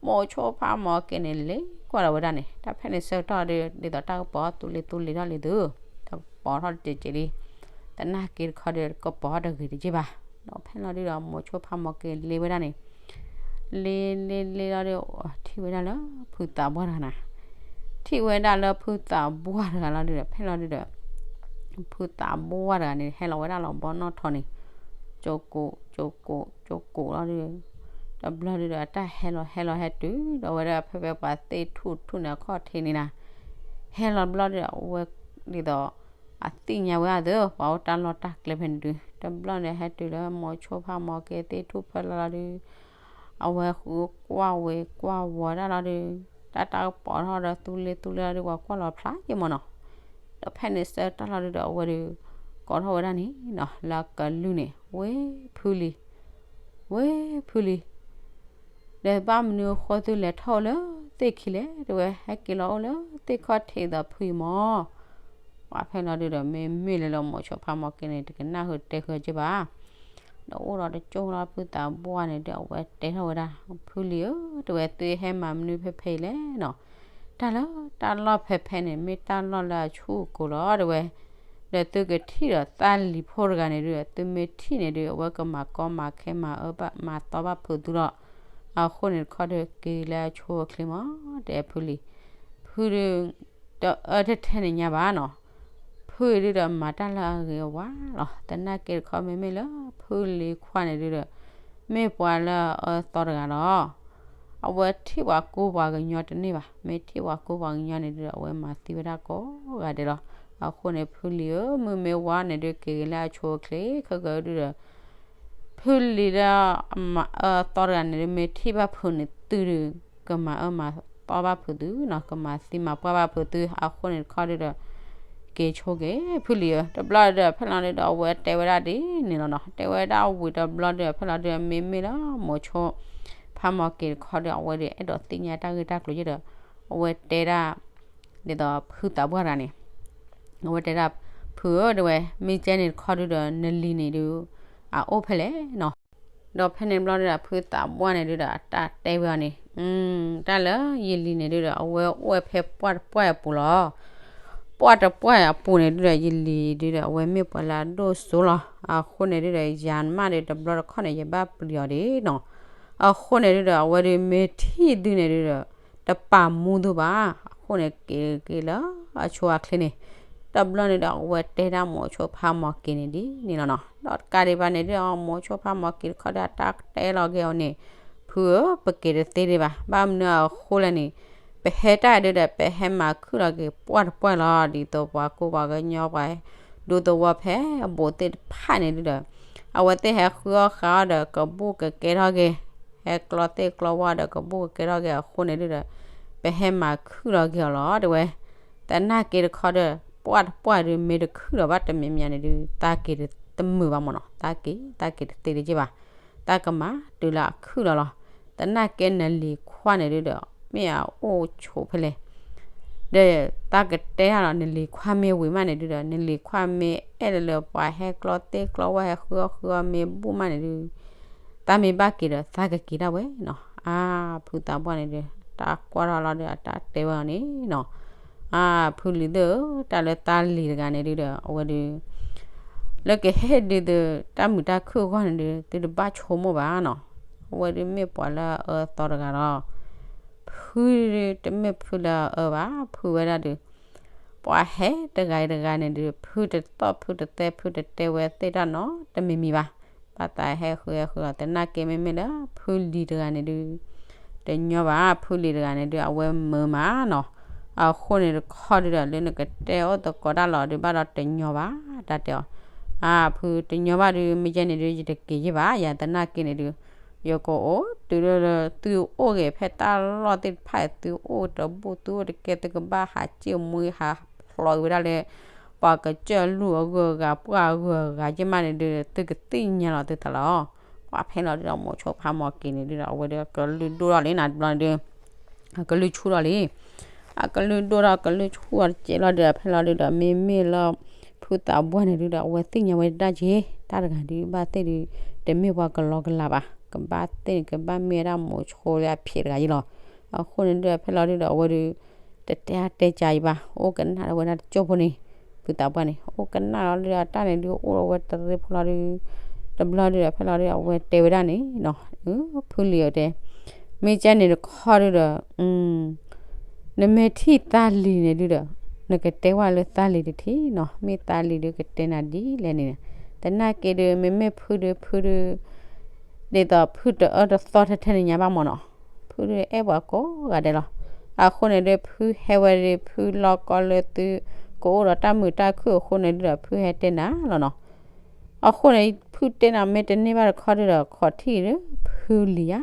မိၤဆိဖးမီၤက့ၤန့ၣ် လဲၤကွၢ်လီၤဝဲဒၣ်န့ၣ် တၢ်ဖဲန့ၣ်ဆၢကတီၢ်ဒု ဒ်သိးတၢ်ကပီၤသူလ့သူလ့ထီၣ်လံသု တၢ်ကပီၤထီၣ်တစဲးစဲးလံ သနာ်က့တခီဒု ကပီၤထီၣ်တဂ့ၤတက့ၢ်ဘၣ် ဒီးဖဲလီၤဒုဒီးမိၤဆိဖးမီၤက့ၤလဲၤဝဲဒၣ်န့ၣ် လဲၤလဲၤလဲၤလီၤဒီး ထံၣ်ဝဲဒၣ်လၢဖုသးဘှၢ်တဂၤန့ၣ် ထံၣ်ဝဲဒၣ်လၢဖုသးဘှၢ်တဂၤလီၤဒုဒီး ဖဲလီၤဒုဒီး ဖုသးဘှၢ်တဂၤန့ၣ် ဟဲလီၤဝဲဒၣ်လီၤဘီနီၣ်ထီန့ၣ် ကၠိကိးကၠိကိးကၠိကိးလီၤဒု တဘျီဒုဒီး အတၢ်ဟဲလီၤဟဲလီၤဟဲတုၤဒီးဝဲဒၣ်ဖဲဖဲပှၤသ့ၣ်ထူၣ်ထူၣ်န့ၣ်အခီၣ်ထံးန့ၣ်နီၤ ဟဲလီၤတဘျီဒုဒီး အဝဲဒ်သိး အသ့ၣ်ညါဝဲအသး ပှၤအိၣ်တၢ်လီၢ်တၢ်ကျဲဖဲန့ၣ်ဒု တဘျီန့ၣ်ဟဲတုၤလၢမိၤဆိဖးမီၤက့ၤသ့ၣ်ထူၣ်ဖဲလီၤလီၤဒု အဝဲဃုကွၢ်ဝဲကွၢ်ဝီၤဒၣ်လီၤဒု တၢ်တၢ်ကပီၤထီၣ်ဒီးသူလ့သူလ့လီၤဒု ပှၤကွၢ်လီၤဖျါယ့ၢ်မးနီၤ ဒီးဖဲန့ၣ်ဆၢကတီၢ်လီၤဒုဒီး အဝဲဒု ကိးထီၣ်ဝဲဒၣ်န့ၣ်နီၤ လၢကလုၢ်န့ၣ် ဝ့ၢ်ဖုလံၤ ဝ့ၢ်ဖုလံၤ ဒီးဘၣ်မနုၤအဃိသုလဲၤထီၣ်အိၣ်လၢသ့ၣ်ခံလဲၣ် တဲဝဲ ဟဲက့ၤလီၤအိၣ်လၢသ့ၣ်ခီၣ်ထံးဒီးဖုအံၤမး ပှၤဖဲလီၤဒုဒီး မ့မ့ၢ်လၢလၢမိၤဆိဖးမီၤက့ၤန့ၣ် တကနၣ်ဃုာ်တဲဃုာ်က့ဘၣ် ဒီးအိၣ်ဒီးတကၠိလီၤဖုသးဘှၢ်န့ၣ်ဒီး အဝဲတဲထီၣ်ဝဲဒၣ် ဖုလံၤဧၢ တဲဝဲ သုဟဲမၤမနုၤဖဲဖဲအံၤလဲၣ်နီၤ တၢ်လၢတၢ်လီၢ်ဖဲဖဲန့ၣ် မ့ၢ်တၢ်လီၢ်လၢအဆူၣ်အကိၤလီၤ တဲဝဲ ဒီးသုကထံၣ်ဒီးသးလံၤဖိတဂၤန့ၣ်ဒုဒီး သုမ့ၢ်ထံၣ်န့ၣ်ဒု အဝဲကမၤကီမၤခဲမၤအၢဘၣ် မၤသီဘၣ်ဖုးသုလီၤ အဃိန့ၣ်တခီဒီး က့ၤလၢအဆိအချ့မး တဲဖုလံၤ ဖုဒု တအၢတထဲန့ၣ်ညါဘၣ်နီၤ ဖုဒုဒီးမၤတၢ်လၢအဂ့ၤအဝါလီၤ သနာ်က့တခီမ့မ့ၢ်လၢ ဖုလံၤခွါန့ၣ်ဒုဒီး မ့ၢ်ပှၤလၢအအၢသီတဂၤလီၤ အဝဲထံၣ်ပှၤကိးပှၤကညီတန့ၢ်ဘၣ် မ့ၢ်ထံၣ်ပှၤကိးပှၤကညီန့ၣ်ဒုဒီး အဝဲမၤသံဝဲဒၣ်ကိးဂၤဒဲးလီၤ အဃိန့ၣ် ဖုလံၤဧၢ မုၢ်မ့ၢ်ဝါန့ၣ်ဒု က့ၤက့ၤလၢအဆိအချ့ ခဲကဒုဒီး ဖုလံၤလၢ အမၤအၢသီတဂၤန့ၣ်ဒု မ့ၢ်ထံၣ်ဘၣ်ဖုန့ၣ်သုဒု ကမၤအၢမၤသီဘၣ်ဖုးသုနီၤ ကမၤသံမၤပှၢ်ဘၣ်ဖုးသု အဃိန့ၣ်တခီဒုဒီး က့ၤဆိက့ၤ ဖုလံၤဧၢ တဘျီဒီး ဖဲလီၤဒုဒီး အဝဲတဲဝဲဒၣ်ဒ်န့ၣ်လီၤနီၤ တဲဝဲဒၣ်ဝံၤတဘျီဒီး ဖဲလီၤဒုဒီး မ့မ့ၢ်လၢမိၤဆိ ဖးမီၤက့ၤတခီဒီး အဝဲဒု အဲၣ်ဒိးသ့ၣ်ညါတၢ်ဂ့ၢ်တၢ်ကျိၤယဲဒီး အဝဲတဲဒၣ် ဒ်သိးဖုသးပှၢ်တဂၤန့ၣ် အဝဲတဲဒၣ် ဖုဧၢ တဲဝဲ မ့ၢ်ကဲန့ၣ်တခီဒုဒီး နလံၤန့ၣ်ဒု အအိၣ်ဖဲလဲၣ်နီၤ ဒီးဖဲန့ၣ်တဘျီဒီး ဖုသးပှၢ်န့ၣ်ဒုဒီး အတၢ်တဲဝဲအီၤန့ၣ် တၢ်လၢယလံၤန့ၣ်ဒုဒီး အဝဲအိၣ်ဝဲဖဲပှၢ်တပှၢ်အပူၤလီၤ ပှၢ်တပှၢ်အပူၤန့ၣ်ဒုဒီး ယလံၤဒုဒီး အဝဲမ့ၢ်ပှၤလၢအဒိၣ်စိလီၤ အဃိန့ၣ်ဒုဒီး ယၤမးဒီး တဘျီတခီၣ်န့ၣ် ယဘၣ်ပျံၤအီၤဒ်နီၤ အဃိန့ၣ်ဒုဒီး အဝဲဒု မ့ၢ်ထံၣ်သုန့ၣ်ဒုဒီး တပာ်မူသုဘၣ် အဃိန့ၣ် က့ၤက့ၤလၢအဆိအချ့န့ၣ် တဘျီန့ၣ်ဒီး အဝဲတဲဒၣ်မိၤဆိဖးမီၤက့ၤန့ၣ်ဒ်န့ၣ်လီၤနီၤ ဒီးတကးဒံးဘၣ်န့ၣ်ဒုဒီး မိၤဆိဖးမီၤက့ၤတခီဒီး အတၢ်တဲလီၤက့ၤအီၤန့ၣ် ဖုဧၢ ပက့ၤတသ့ဒံးဘၣ် ဘၣ်မနုၤအဃိလဲၣ်န့ၣ် ပဟဲတၢ်ဒုဒီး ပဟဲမၤခုၣ်လီၤက့ၤပှၢ်တပှၢ်လီၤ ဒ်သိးပှၤကိးပှၤကညီပှၤ ဒူသဝီဖဲအဘူးသ့ၣ်တဖၣ်န့ၣ်ဒုဒီး အဝဲသ့ၣ်ဟဲဃုအီၣ်ဃုအီဒီး ကဘူးကကဲထီၣ်က့ၤ ဟဲကျီသ့ၣ်ကျီဝါဒီး ကဘူးကကဲထီၣ်က့ၤအဃိန့ၣ်ဒုဒီး ပဟဲမၤခုၣ်လီၤက့ၤအီၤလီၤ တဲဝဲ သနာ်က့တခီဒီး ပှၢ်တပှၢ်ဒု မ့ၢ်တခုၣ်လီၤဘၣ်တမံၤမံၤန့ၣ်ဒု သးက့ၤတမုာ်ဘၣ်မးနီၤ သးက့ၤ သးက့ၤတသ့ဒံးက့ဘၣ် သးကမၤတုၤလၢအခုၣ်လီၤလီၤ သနာ်က့နလံၤခွါန့ၣ်ဒုဒီး မ့ၢ်အအိၣ်ဆိးဖဲလဲၣ် ဒီးသးကတဲတၢ်လီၤ နလံၤခွါမ့ၢ်ဝံၤမးန့ၣ်ဒုဒီး နလံၤခွါမ့ၢ်အဲၣ်လၢပှၤဟဲကျီသ့ကျီဝဲ ဟဲဃုအီၣ်ဃုအီမ့ၢ်ဘူၣ်မးန့ၣ်ဒု သးမ့ၢ်ဘၣ်က့ၤဒီး သးကက့ၤဒၣ်ဝဲနီၤ. အါ ဖုသးပှၢ်န့ၣ်ဒု တၢ်ကွၢ်ထီၣ်လီၤဒီး အတၢ်တဲဝဲအီၤန့ၣ်နီၤ. အါ ဖုလံၤသ့ၣ်ဧၢ, တၢ်လၢသးလံၤတဂၤန့ၣ်ဒုဒီး အဝဲဒု လၢကဟ့ၣ်ဒုးသု တၢ်မုာ်တၢ်ခုၣ်အဂီၢ်န့ၣ်ဒု သုတဘၣ်ဆိကမိၣ်ဘၣ်နီၤ. အဝဲဒုမ့ၢ်ပှၤလၢအအၢအသီတဂၤလီၤ. ဖုဒုတမ့ၢ်ဖုလၢအအၢဘၣ်, ဖုဝဲဒၣ်ဒု ပှၤဟဲတဂၤအံၤတဂၤန့ၣ်ဒု ဖုတသီၣ်ဖုတသဲ ဖုတတဲဝဲသ့ၣ်တၢ်နီတမံၤမံၤဘၣ်. ဘၣ်သးဟဲဃုဟဲဃုလီၤ သနာ်က့မ့မ့ၢ်လၢ ဖုလံၤတဂၤန့ၣ်ဒု တညီဘၣ်, ဖုလံၤတဂၤန့ၣ်ဒု အဝဲမုာ်မးနီၤ. အဃိန့ၣ်တခီဒုဒီး လၢနကတဲအိၣ်သကိးတၢ်လီၤဒု ဘၣ်ဒီးတညီဘၣ် တၢ်တဲအီၤ. အါ ဖုတညီဘၣ်ဒု မ့ၢ်ကဲန့ၣ်ဒု ယတက့ၤယ့ၢ်ဘၣ်ယၤ သနာ်က့န့ၣ်ဒု ယကအိၣ်တုၤလၢ သုအိၣ်ဂ့ၤဖဲတၢ်လီၢ်သ့ၣ်တဖၣ် သုအိၣ်တဘူၣ် သုအိၣ်တကဲ သုကဘၣ်ဟးစ့ၣ်မှံဟးဖျိးက့ၤဝဲဒၣ်လၢ ပှၤကစၢၢ်လူၢ်အဂုၤအဂၤ ပှၢ်အဂုၤအဂၤယ့ၢ်မးန့ၣ်ဒု သုကသ့ၣ်ညါလီၤသုသးလီၤ. ပှၤဖဲလီၤဒုဒီး မိၤဆိဖးမီၤက့ၤန့ၣ်ဒုဒီး အဝဲဒုကလုၢ်ဒိၣ်ထီၣ်လံနီၤ တဘျီန့ၣ်ဒု အကလုၢ်ဆူၣ်ထီၣ်လံ. အကလုၢ်ဒိၣ်ထီၣ် ကလုၢ်ဆူၣ်အီၤတစဲးလီၤဒုဒီး ဖဲလီၤဒုဒီး မ့မ့ၢ်လၢ ဖုသးပှၢ်န့ၣ်ဒုဒီး အဝဲသ့ၣ်ညါဝဲဒၣ်က့ၤ တၢ်တဂၤဒုဘၣ်သ့ၣ်ဒု တမ့ၢ်ပှၤကလီကလးဘၣ်, ကဘၣ်သ့ၣ်န့ၣ် ကဘၣ်မ့ၢ်ဝဲဒၣ်မိၤဆိလၢအဖံးတဂၤယ့ၢ်လီၤ. အဃိန့ၣ်ဒုဒီး ဖဲလီၤဒုဒီး အဝဲဒု တတဲအါတဲကၢအံၤဘၣ်, အိၣ်ကနၣ်ဒီးဝဲဒၣ်တကၠိၢ်ဖိန့ၣ်, ဖုသးပှၢ်န့ၣ် အိၣ်ကနၣ်လီၤဒုဒီး တၢ်န့ၣ်ဒု အိၣ်ဒီးဝဲတရ့ဖိလီၤဒု, တဘျီဒုဒီး ဖဲလီၤဒုဒီး အဝဲတဲဝဲဒၣ်န့ၣ်နီၤ, ဖုလံၤအတဲ, မ့ၢ်ကဲန့ၣ်တခီဒုဒီး နမ့ၢ်ထံၣ်သးလံၤန့ၣ်ဒုဒီး နကတဲဝဲလၢသးလံၤတထံၣ်နီၤ, မ့ၢ်သးလံၤဒုကတဲနၤဒ်လဲၣ်န့ၣ်, သနာ်က့ဒု မ့မ့ၢ်ဖုဒု ဖုဒု ဒ်သိးဖုတအၢတသီထဲထဲန့ၣ်ညါဘၣ်မးနီၤ, ဖုဒုအဲၣ်ပှၤကိးဂၤဒဲးလီၤ. အဃိန့ၣ်ဒု ဖုဟဲဝဲဒု ဖုလီၢ်ကီလၢသု ကအိၣ်ဒီးတၢ်မုာ်တၢ်ခုၣ်အဃိန့ၣ်ဒုဒီး ဖုဟဲတဲနၤလီၤနီၤ. အဃိန့ၣ် ဖုတဲနၤမ့ၢ်တန့ၢ်ဘၣ်တခီဒုဒီး ခီၣ်ထံၣ်ဒုဖုလံၤဧါ,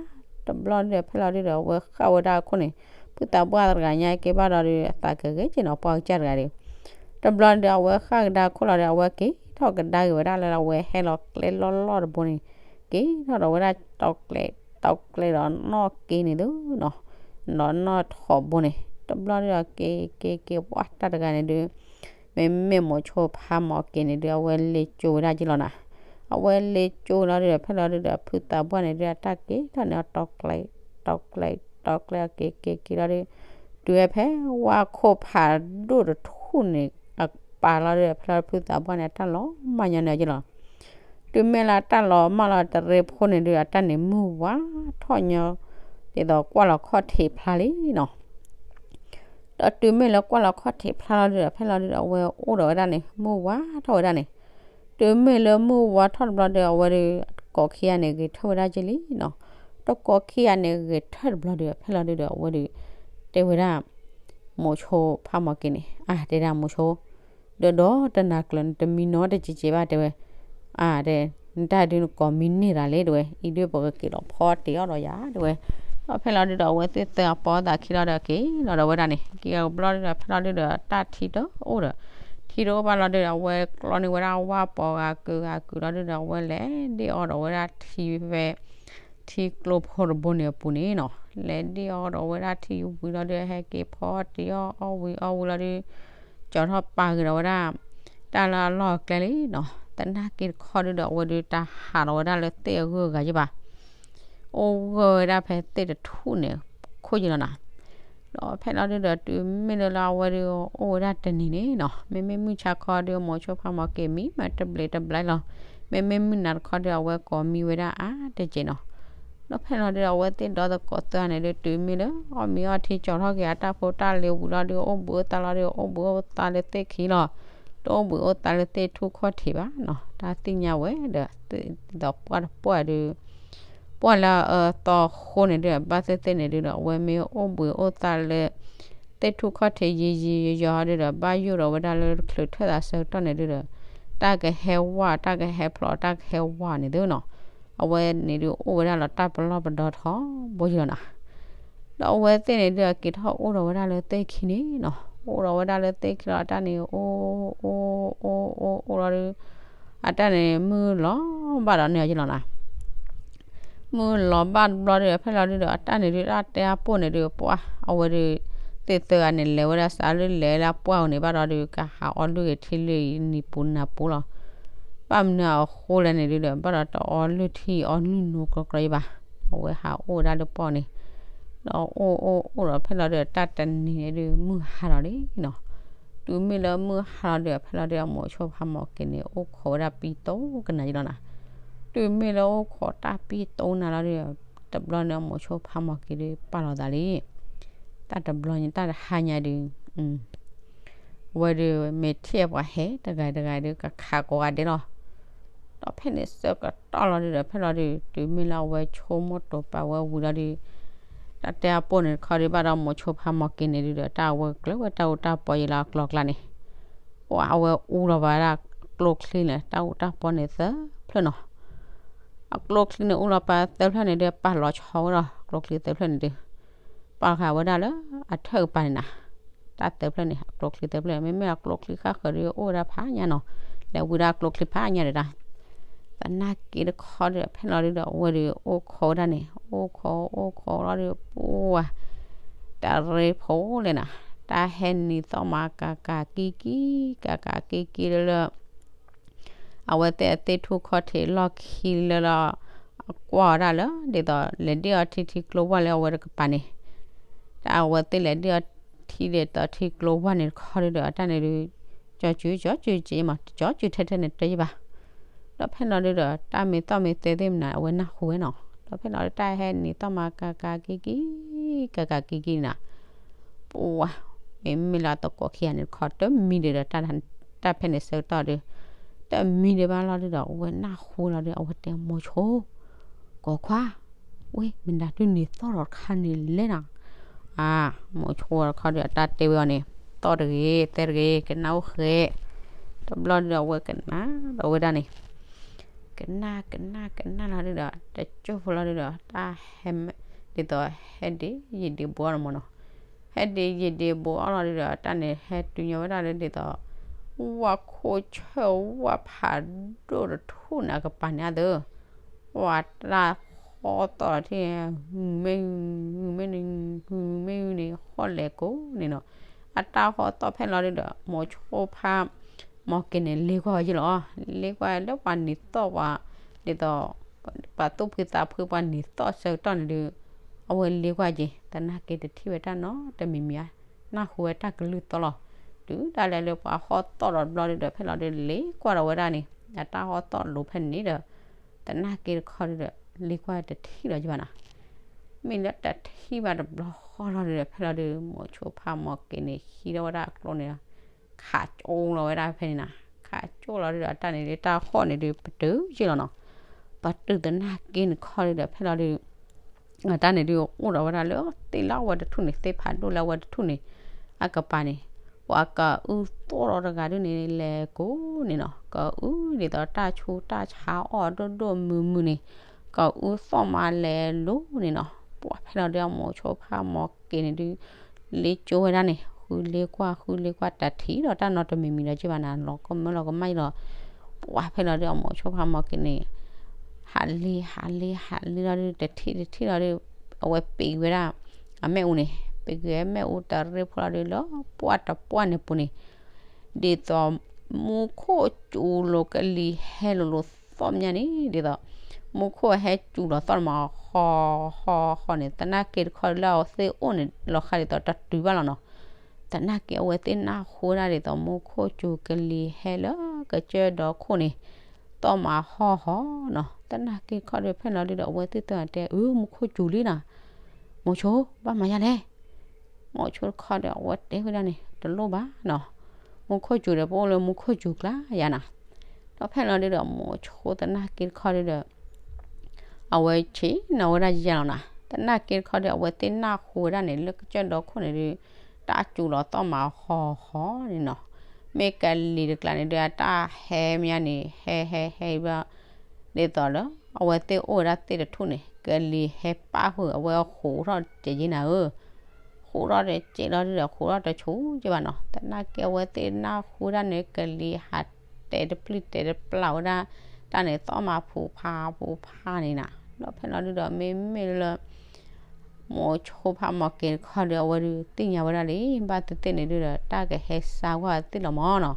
တဘျီဒုဒီး ဖဲလီၤဒုဒီး အဝဲဃၣ်ဝဲဒၣ်အခိၣ်န့ၣ်, ဖုသးပှၢ်တဂၤညါက့ဘၣ်ဒီးဒု အသးကဂ့ၤက့နီၤ ပှၢ်ကစၢ်တဂၤဒု တဘျီဒု အဝဲဃၣ်ကဒါခိၣ်လီၤဒီး အဝဲက့ၤထီၣ်ကဒါက့ၤဝဲဒၣ်လၢအဝဲဟဲလီၤကျဲလီၢ်လီၢ်တဘိန့ၣ်, က့ၤထီၣ်ဒီးဝဲဒၣ် တီကျဲဒီးနီၣ်က့န့ၣ်သုနီၤ, ဒီးနီၣ်ထိးဘိန့ၣ်, တဘျီဒုဒီးက့ၤက့ၤက့ၤ ပှၢ်တၢ်တဂၤန့ၣ်ဒု မ့မ့ၢ်မိၤဆိဖးမီၤက့ၤန့ၣ်ဒု အဝဲလ့ၤကၠိဝဲဒၣ်က့လီၤနၤ, အဝဲလ့ၤကၠိလီၤဒုဒီး ဖဲလီၤဒုဒီး ဖုသးပှၢ်န့ၣ်ဒု အတၢ်က့ၤထီၣ်န့ၣ် အတီကျဲ တီကျဲ တီကျဲ အက့ၤက့ၤက့ၤလီၤဒု တုၤဝဲဖဲဝါခိၣ်ဖးဒိၣ်တထူၣ်န့ၣ် အပာ်လီၤဒုဒီး ဖဲလီၤဒု ဖုသးပှၢ်န့ၣ် အတၢ်လီၤမၢ်ညီန့ၣ်က့လီၤ. တုၤမ့ၢ်လၢအတၢ်လီၤမၢ်လီၤတရ့ဖိန့ၣ်ဒု အတၢ်န့ၣ်မုၢ်ဝါထီၣ်ညီ ဒ်သိးကွၢ်လီၤခီၣ်ထံးဖျါလံနီၤ. ဒီးတုၤမ့ၢ်လၢကွၢ်လီၤခီၣ်ထံးဖျါလီၤဒုဒီး ဖဲလီၤဒုဒီး အဝဲအိၣ်ဒီးဝဲဒၣ်န့ၣ် မုၢ်ဝါထီၣ်ဝဲဒၣ်န့ၣ်, တုၤမ့ၢ်လၢမုၢ်ဝါထီၣ်တဘျီဒီး အဝဲဒု တကိးခံဂၤန့ၣ် ဂဲၤထၢၣ်ဝဲဒၣ်က့လံနီၤ. တကိးခံဂၤန့ၣ် ဂဲၤထၢၣ်တဘျီဒီး ဖဲလီၤဒုဒီး အဝဲဒု တဲဝဲဒၣ် မိၤဆိဖးမီၤက့ၤန့ၣ် အါ တဲဒၣ်မိၤဆိ ဒီးဒီးတနၤကျၢၤန့ၣ် တမံနီတစဲးစဲးဘၣ်တဲဝဲ, အါ တဲ, နတၢ်ဒုနကိးမံန့ၢ်တၢ်လဲၣ်တဲဝဲ, အံၤဒုပကက့ၤလီၤဖီတ့ၢ်အီၣ်ဒီးယၤတဲဝဲ. ဒီးဖဲလီၤဒုဒီး အဝဲသ့ၣ်သၢအပီသးခံလီၤဒီးက့ၤလီၤဒီးဝဲဒၣ်န့ၣ်, က့ၤကဘျီဒုဒီး ဖဲလီၤဒုဒီး တၢ်ထံတအိၣ်ဒီး, ထံတအိၣ်ဘၣ်လီၤဒုဒီး အဝဲကျီန့ၢ်ဝဲဒၣ်ဝၣ်ပီၤဂၤကုာ်ဂၤကုာ်လီၤဒုဒီး အဝဲလဲၤဒ့ၣ်အီၣ်ဒီးဝဲဒၣ်ထံဖဲ ထံကျိဖိတဘိန့ၣ်အပူၤန့ၣ်နီၤ, လဲၤဒ့ၣ်အီၣ်ဒီးဝဲဒၣ်ထံဝံၤလီၤဒု ဟဲက့ၤဖီတ့ၢ်အီၣ်အီၣ်ဝံၤအီၣ်ဝံၤလီၤဒု ကၠီထီၣ်ပာ်ဂ့ၤဒီးဝဲဒၣ် တၢ်လၢအလီၢ်အကျဲလံနီၤ. သနာ်က့တခီဒုဒီး အဝဲဒုတၢ်ဟးလီၤဝဲဒၣ်လၢသ့ၣ်အဂုၤအဂၤယ့ၢ်ဘၣ်, အိၣ်ဂၢၢ်ဝဲဒၣ်ဖဲသ့ၣ်တထူၣ်န့ၣ် ခိၣ်ယ့ၢ်လီၤနၤ. ဒီးဖဲလီၤဒုဒီး တုၤမ့ၢ်လၢလၢအဝဲဒု အိၣ်ဝဲဒၣ်တနံၤန့ၣ်နီၤ, မ့မ့ၢ်မုၢ်ဆါခီဒု မိၤဆိဖးမီၤက့ၤမံမးတဘျဲးတဘျဲးလီၤ, မ့မ့ၢ်မုၢ်နၤတခီဒု အဝဲကိးမံဝဲဒၣ်အါတက့ၢ်နီၤ. ဒီးဖဲလီၤဒုဒီး အဝဲသ့ၣ်ဒီသကိးသၢဂၤန့ၣ်ဒု တုၤမ့ၢ်လၢအီၣ်မံအီၣ်ထံ ကၠီထီၣ်က့ၤအတၢ်ဖိတၢ်လံၤဝံၤလီၤဒု အိၣ်ဘှံးအိၣ်သါလီၤဒု အိၣ်ဘှံးအိၣ်သါလၢသ့ၣ်ခံလီၤ, တအိၣ်ဘှံးအိၣ်သါလၢသ့ၣ်ထူၣ်ခီၣ်ထံးဘၣ်နီၤ. တၢ်သ့ၣ်ညါဝဲဒီး ဒ်သိးပှၢ်တပှၢ်ဒု ပှၢ်လၢအအၢသီအဃိန့ၣ်ဒု ဘၣ်သ့ၣ်သ့ၣ်န့ၣ်ဒုဒီး အဝဲမ့ၢ်အိၣ်ဘှံးအိၣ်သါလၢ သ့ၣ်ထူၣ်ခီၣ်ထံးယံာ်ယံာ်ယီၤယီၤဒုဒီး ဘၣ်ယိၣ်ဒီးဝဲဒၣ်လၢတချုးထၢၣ်သးဆၢကတီၢ်န့ၣ်ဒုဒီး တၢ်ကဟဲဝါ တၢ်ကဟဲဖျိး တၢ်ကဟဲဝါန့ၣ်သုနီၤ. အဝဲန့ၣ်ဒု အိၣ်ဝဲဒၣ်လီၤတၢ်ပလီၢ်ပဒီထီဘိယံၤလီၤနၤ. ဒီးအဝဲသ့ၣ်န့ၣ်ဒု အက့ၤထီၣ်အိၣ်ဒီးဝဲဒၣ်လၢသ့ၣ်ခံန့ၣ်နီၤ, အိၣ်ဒီးဝဲဒၣ်လၢသ့ၣ်ခံလီၤ အတၢ်န့ၣ် အိၣ် အိၣ် အိၣ် အိၣ် အိၣ်လီၤဒု အတၢ်န့ၣ် မုၢ်လီၤဘၣ်ဒီးန့ၣ်ယံၤလီၤနၤ. မုၢ်လီၤဘၣ်တဘျီဒု ဖဲလီၤဒုဒီး အတၢ်န့ၣ်ဒု တၢ်တဲအပိၢ်န့ၣ်ဒု ပှၢ် အဝဲဒု သ့ၣ်သၢဂၤန့ၣ် လဲၤဝဲဒၣ်စးလၢလဲၤလၢအပှၢ်ဧိၤန့ၣ် ဘၣ်ဒီးဒုး ကဟးအီလုၢ်ဂ့ၤထံလုၢ်အံၤနံၤပူၤနၤပူၤလီၤ. ဘၣ်မနုၤအဃိလဲၣ်န့ၣ်ဒုးဒီး ဘၣ်ဒီးတအီလုၢ်ထံအီလုၢ် နိကျိကျိအံၤဘၣ်. အဝဲဟးအိၣ်ဝဲဒၣ်လၢပှၢ်န့ၣ်, ဒီးအိၣ်အိၣ်အိၣ်ဒီးဖဲလီၤဒုး တၢ်တနံၤန့ၣ်ဒုး မုၢ်ဟါလီၤလံနီၤ. တုၤမ့ၢ်လၢမုၢ်ဟါလီၤဒုး ဖဲလီၤဒုး အမိၤဆိဖါမီၤက့ၤန့ၣ် အိၣ်ခိးဝဲဒၣ်ပံတိကနၤယလီၤနၤ. တုၤမ့ၢ်လၢအိၣ်ခိးတၢ်ပံတိကနၤလီၤဒုး တဘျီန့ၣ် အမိၤဆိဖါမီၤက့ၤဒုး ပာ်လီၤသးလံ တၢ်တဘျီညါ တၢ်တဟါညါဒုး အဝဲဒုး မ့ၢ်ထံၣ်ပှၤဟဲတဂၤတဂၤဒုး ကခးကိးဂၤဒဲးလီၤ. ဒီးဖဲန့ၣ်ဆၢကတီၢ်လီၤဒုးဒီး ဖဲလီၤဒုး တုၤမ့ၢ်လၢအဝဲဆိကမိၣ်တိာ်ပာ်ဝဲဝံၤလီၤဒုး တၢ်တဲအပိၢ်န့ၣ်တခီဒုး ဘၣ်ဒီးမိၤဆိဖးမီၤက့ၤန့ၣ်ဒုးဒီး တၢ်အဝဲကျၢၤဝဲတၢ်အူတၢ်ပီယံၤလၢအကျိၤအကျဲန့ၣ်, ပှၤအဝဲအူလီၤပာ်ဝဲဒၣ်ကျိချံန့ၣ် တၢ်အူတၢ်ပီန့ၣ်သၢဖျၢၣ်နီၤ. အကျိချံန့ၣ် အူလီၤပာ်သၢဖျၢၣ်န့ၣ်ဒီး ပာ်လီၤဆီဝဲဒီးကျိချံသၢဖျၢၣ်န့ၣ်ဒုး ပာ်လီၤဃာ်ဝဲဒၣ်လၢအထၢၣ်ကပၤန့ၣ်နၤ. တၢ်သၢဖျၢၣ်န့ၣ် အကျိချံသၢဖျၢၣ် မ့မ့ၢ်အကျိချံဃၣ်ဃၢၤဒုး အိၣ်ဝဲဒၣ်ဖးညါနီၤ, လဲၤဝံဒၣ်ကျိချံဖးညါဒီးတၢ် သနာ်က့တခီဒီး ဖဲလီၤဒုးဒီး အဝဲဒုးအိၣ်ခိးဝဲဒၣ်န့ၣ် အိၣ်ခိးအိၣ်ခိးလီၤဒုး ပှၤ တရ့ဖိလဲၣ်နၤ, တၢ်ဟဲနံၤသီၣ်မးကၤကၤကံကံ ကၤကၤကံကံလၢလၢ အဝဲသ့ၣ်အသ့ၣ်ထူၣ်ခီၣ်ထံးလီၢ်ခံလၢလီၤ အကွၢ်ဝဲဒၣ်လၢ ဒ်သိးလဲၤဒ့ၣ်အီထံထံကျိဝၢ်လၢအဝဲတကပၤန့ၣ်, တၢ်အဝဲသ့ၣ်လဲၤဒ့ၣ်အီထံဒ်သိးထံကျိဝၢ်န့ၣ်တခီဒုးဒီး တၢ်န့ၣ်ဒုး ကၠီၤစုကၠီၤစုက့မး ကၠီၤစုထဲထဲန့ၣ်တယံာ်ဘၣ်. ဒီးဖဲလီၤဒုးဒီး တၢ်မ့ၢ်သီၣ်မ့ၢ်သဲသ့ၣ်မနုၤ အဝဲနၢ်ဟူဝဲနီၤ. ဒီးဖဲလီၤဒုး တၢ်ဟဲနံၤသီၣ်မးကၤကၤကံကံ ကၤကၤကံကံနၤ ပှၤ မ့မ့ၢ်လၢအသကိးခံဂၤန့ၣ်တခီ တမံဒံးဒီး တၢ်ဖဲန့ၣ်ဆၢကတီၢ်ဒီး တမံဒံးဘၣ်လီၤဒုးဒီး အဝဲနၢ်ဟူလီၤဒုး အဝဲတဲမိၤဆိ ကိးခွါ ဝ့ၢ် မတၤဒုးနံၤသီၣ်ဒီးတခါန့ၣ်လဲၣ်နၤ. အါ မိၤဆိတခီဒီး အတၢ်တဲဝဲအီၤန့ၣ် သီၣ်တဂ့ၤ သဲတဂ့ၤ ကနၣ်အိၣ်ဃဲး. တဘျီဒုးဒီး အဝဲကနၣ်ဒီးဝဲဒၣ်န့ၣ် ကနၣ်ကနၣ်ကနၣ်လီၤဒုးဒီး တကၠိၢ်ဖိလီၤဒုးဒီး တၢ်ဟဲ ဒ်သိးဟဲဒ့ယံာ်ဒ့ဘိအီၤလီၤမးနီၤ. ဟဲဒ့ယံာ်ဒ့ဘိအီၤလီၤဒုးဒီး တၢ်န့ၣ်ဟဲတုၤညီဝဲဒၣ်လၢဒ်သိး ဝၣ်ခိၣ်ဆၢၣ်ဝၣ်ဖးဒိၣ်တထူၣ်န့ၣ်အကပၤန့ၣ်အသိး ပှၤတၢ်ဟီသီၣ်လီၤထံၣ် ဂုၤမ့ၢ်ဂုၤ ဂုၤမ့ၢ်ဂုၤ ဂုၤမ့ၢ်ဂုၤန့ၣ် ဟီၣ်လဲၤကိးန့ၣ်နီၤ. အတၢ်ဟီသီၣ်ဖဲလီၤဒုးဒီး မိၤဆိဖါ မီၤက့ၤန့ၣ် လ့ကွၢ်ဝဲယ့ၢ်လီၤ. လ့ကွၢ်လၢပှၤနံၤသီၣ်ပှၤ ဒ်သိး ပှၤသူၣ်ဖှံသးဖှံပှၤနံၤသီၣ်ဆၢကတီၢ်န့ၣ်ဒုး အဝဲလ့ကွၢ်က့ၤ သနာ်က့တထံၣ်ဝဲတၢ်နီတမံၤမံၤဧါ. နၢ်ဟူဝဲတၢ်ကလုၢ်သီၣ်လီၤ. တုၤဒၣ်လဲာ်လၢပှၤဟီၣ်သီၣ်ဒီးတဘျီဒုးဒီး ဖဲလီၤဒုးလ့ကွၢ်ဒီးဝဲဒၣ်န့ၣ် အတၢ်ဟီၣ်သီၣ်လိၤဖဲန့ၣ်ဒီး သနာ်က့တခီဒုးဒီး လ့ကွၢ်တထံၣ်လီၤယဘၣ်နီၤ. မ့ၢ်လၢတထံၣ်ဘၣ်တဘျီဃီလီၤဒုးဒီး ဖဲလီၤဒုး မိၤဆိဖါမီၤက့ၤန့ၣ် ဟံးထီၣ်ဝဲဒၣ်အကျိန့ၣ် ခးကၠိလီၤဝဲဒၣ်ဖဲန့ၣ်နီၤ. ခးကၠိလီၤဒုးဒီး တၢ်န့ၣ်ဒုး တၢ်ဟီၣ်န့ၣ်ဒုး ပတုာ်ယ့ၢ်လီၤနီၤ. ပတုာ်သနာ်က့န့ၣ်တခီဒုးဒီး ဖဲလီၤဒုး တၢ်န့ၣ်ဒုးအိၣ်ဒီးဝဲဒၣ်လၢသ့ၣ်လၢအဝဲတထူၣ်န့ၣ် သ့ၣ်ဖးဒိၣ်လၢအဝဲတထူၣ်န့ၣ် အကပၤန့ၣ် ပှၤကအုသီၣ်ဒီးတဂၤဒုးန့ၣ် လဲၤကိးန့ၣ်နီၤ. ကအုဒ်သိးတၢ်ဆူးတၢ်ဆါအီၣ်ဒိၣ်ဒိၣ်မုၢ်မုၢ်န့ၣ် ကအုသီၣ်မးလဲၤလိၤန့ၣ်နီၤ. ပှၤဖဲလီၤဒုး အမိၤဆိဖါမီၤက့ၤန့ၣ်ဒုး လ့ကၠိဝဲဒၣ်န့ၣ် ဃုလ့ကွၢ် ဃုလ့ကွၢ် တထံၣ်ဒီးတၢ်နီတမံၤမံၤဒီးက့ဘၣ်နၤ လီၤကမၢလီၤကမၣ်ယ့ၢ်လီၤ. ပှၤဖဲလီၤဒုး အမိၤဆိဖါမီၤက့ၤန့ၣ် ဟးလ့ ဟးလ့ ဟးလ့လီၤဒုး တထံၣ်တထံၣ်လီၤဒုး အဝဲပ့ၤဝဲဒၣ် အမ့ၣ်အူန့ၣ် ပ့ၤက့ၤမ့ၣ်အူတရ့ဖိလီၤဒုး လၢပှၢ်တပှၢ်န့ၣ်ပူၤန့ၣ် ဒ်သိး မူခိၣ်စူၤလိာ်ကလံၤဟဲလိာ်လိာ်သီၣ်မးန့ၣ် ဒ်သိး မူခိၣ်ဟဲစူၤလီၤသီၣ်န့ၣ်မး ဟီ ဟီ ဟီန့ၣ် သနာ်က့တခီဒုးလၢအဝဲသ့ၣ်အိၣ်န့ၣ် လီၤဃးဒ်သိးတတုၤဘၣ်လီၤနီၤ. သနာ်က့အဝဲသ့ၣ်နၢ်ဟူဝဲဒၣ်ဒ်သိး မူခိၣ်စူၤကလံၤဟဲလၢကစၢၢ်ဒီခိၣ်န့ၣ် သီၣ်မးဟီၣ်ဟီနီၤ. သနာ်က့တခီဒုး ဖဲလီၤဒုးဒီး အဝဲသ့ၣ်သၢဂၤတဲ အၢ မူခိၣ်စူၤလံနီၤ မိၤဆိ ဘၣ်မၤယါလဲၣ်. မိၤဆိတခီဒီး အဝဲတဲဝဲဒၣ်န့ၣ် တလိၣ်ဘၣ်နီၤ. မူခိၣ်စူၤဒီးပအိၣ်လၢမူခိၣ်စူၤကျါယါနီၤ. ဒီးဖဲလီၤဒုးဒီး မိၤဆိသနာ်က့တခီဒုးဒီး အဝဲဆ့ၣ်နီၤဝဲဒၣ်ယါလီၤနီၤ. သနာ်က့တခီဒီး အဝဲသ့ၣ်နၢ်ဟူဝဲဒၣ်န့ၣ် လၢကစၢၢ်ဒီခိၣ်န့ၣ်ဒုး တၢ်စူၤလီၤသီၣ်မးဟီၣ်ဟီၣ်န့ၣ်နီၤ. မ့ၢ်ကလံၤတကျါန့ၣ်ဒုး အတၢ်ဟဲမးန့ၣ် ဟဲဟဲဟဲဘၣ် ဒ်သိးလၢ အဝဲသ့ၣ်အိၣ်ဝဲဒၣ်သ့ၣ်တထူၣ်န့ၣ် ကလံၤဟဲပၣ်ဃုာ် အဝဲဃိးထီၣ်တစဲးယ့နၤဧၢ ဃိးထီၣ်တစဲးလီၤဒုးဒီး ဃိးထီၣ်တဆူၣ်က့ဘၣ်နီၤ. သနာ်က့အဝဲသ့ၣ်နၢ်ဟူဒၣ်န့ၣ် ကလံၤဟးတဲာ်တပျုၢ်တဲာ်တပျၢ်ဝဲဒၣ် တၢ်န့ၣ်သီၣ်မးဖူးဖးဖူးဖးန့ၣ်နီၤ. ဒီးဖဲလီၤဒုးဒီး မ့မ့ၢ်လၢ မိၤဆိဖးမီၢ်က့ၤတခီဒီး အဝဲဒုးသ့ၣ်ညါဝဲဒၣ်လံ ဘၣ်သ့ၣ်သ့ၣ်န့ၣ်ဒုးဒီး တၢ်ကဟဲစါဝဲသ့ၣ်လီၤမၢ်နီၤ.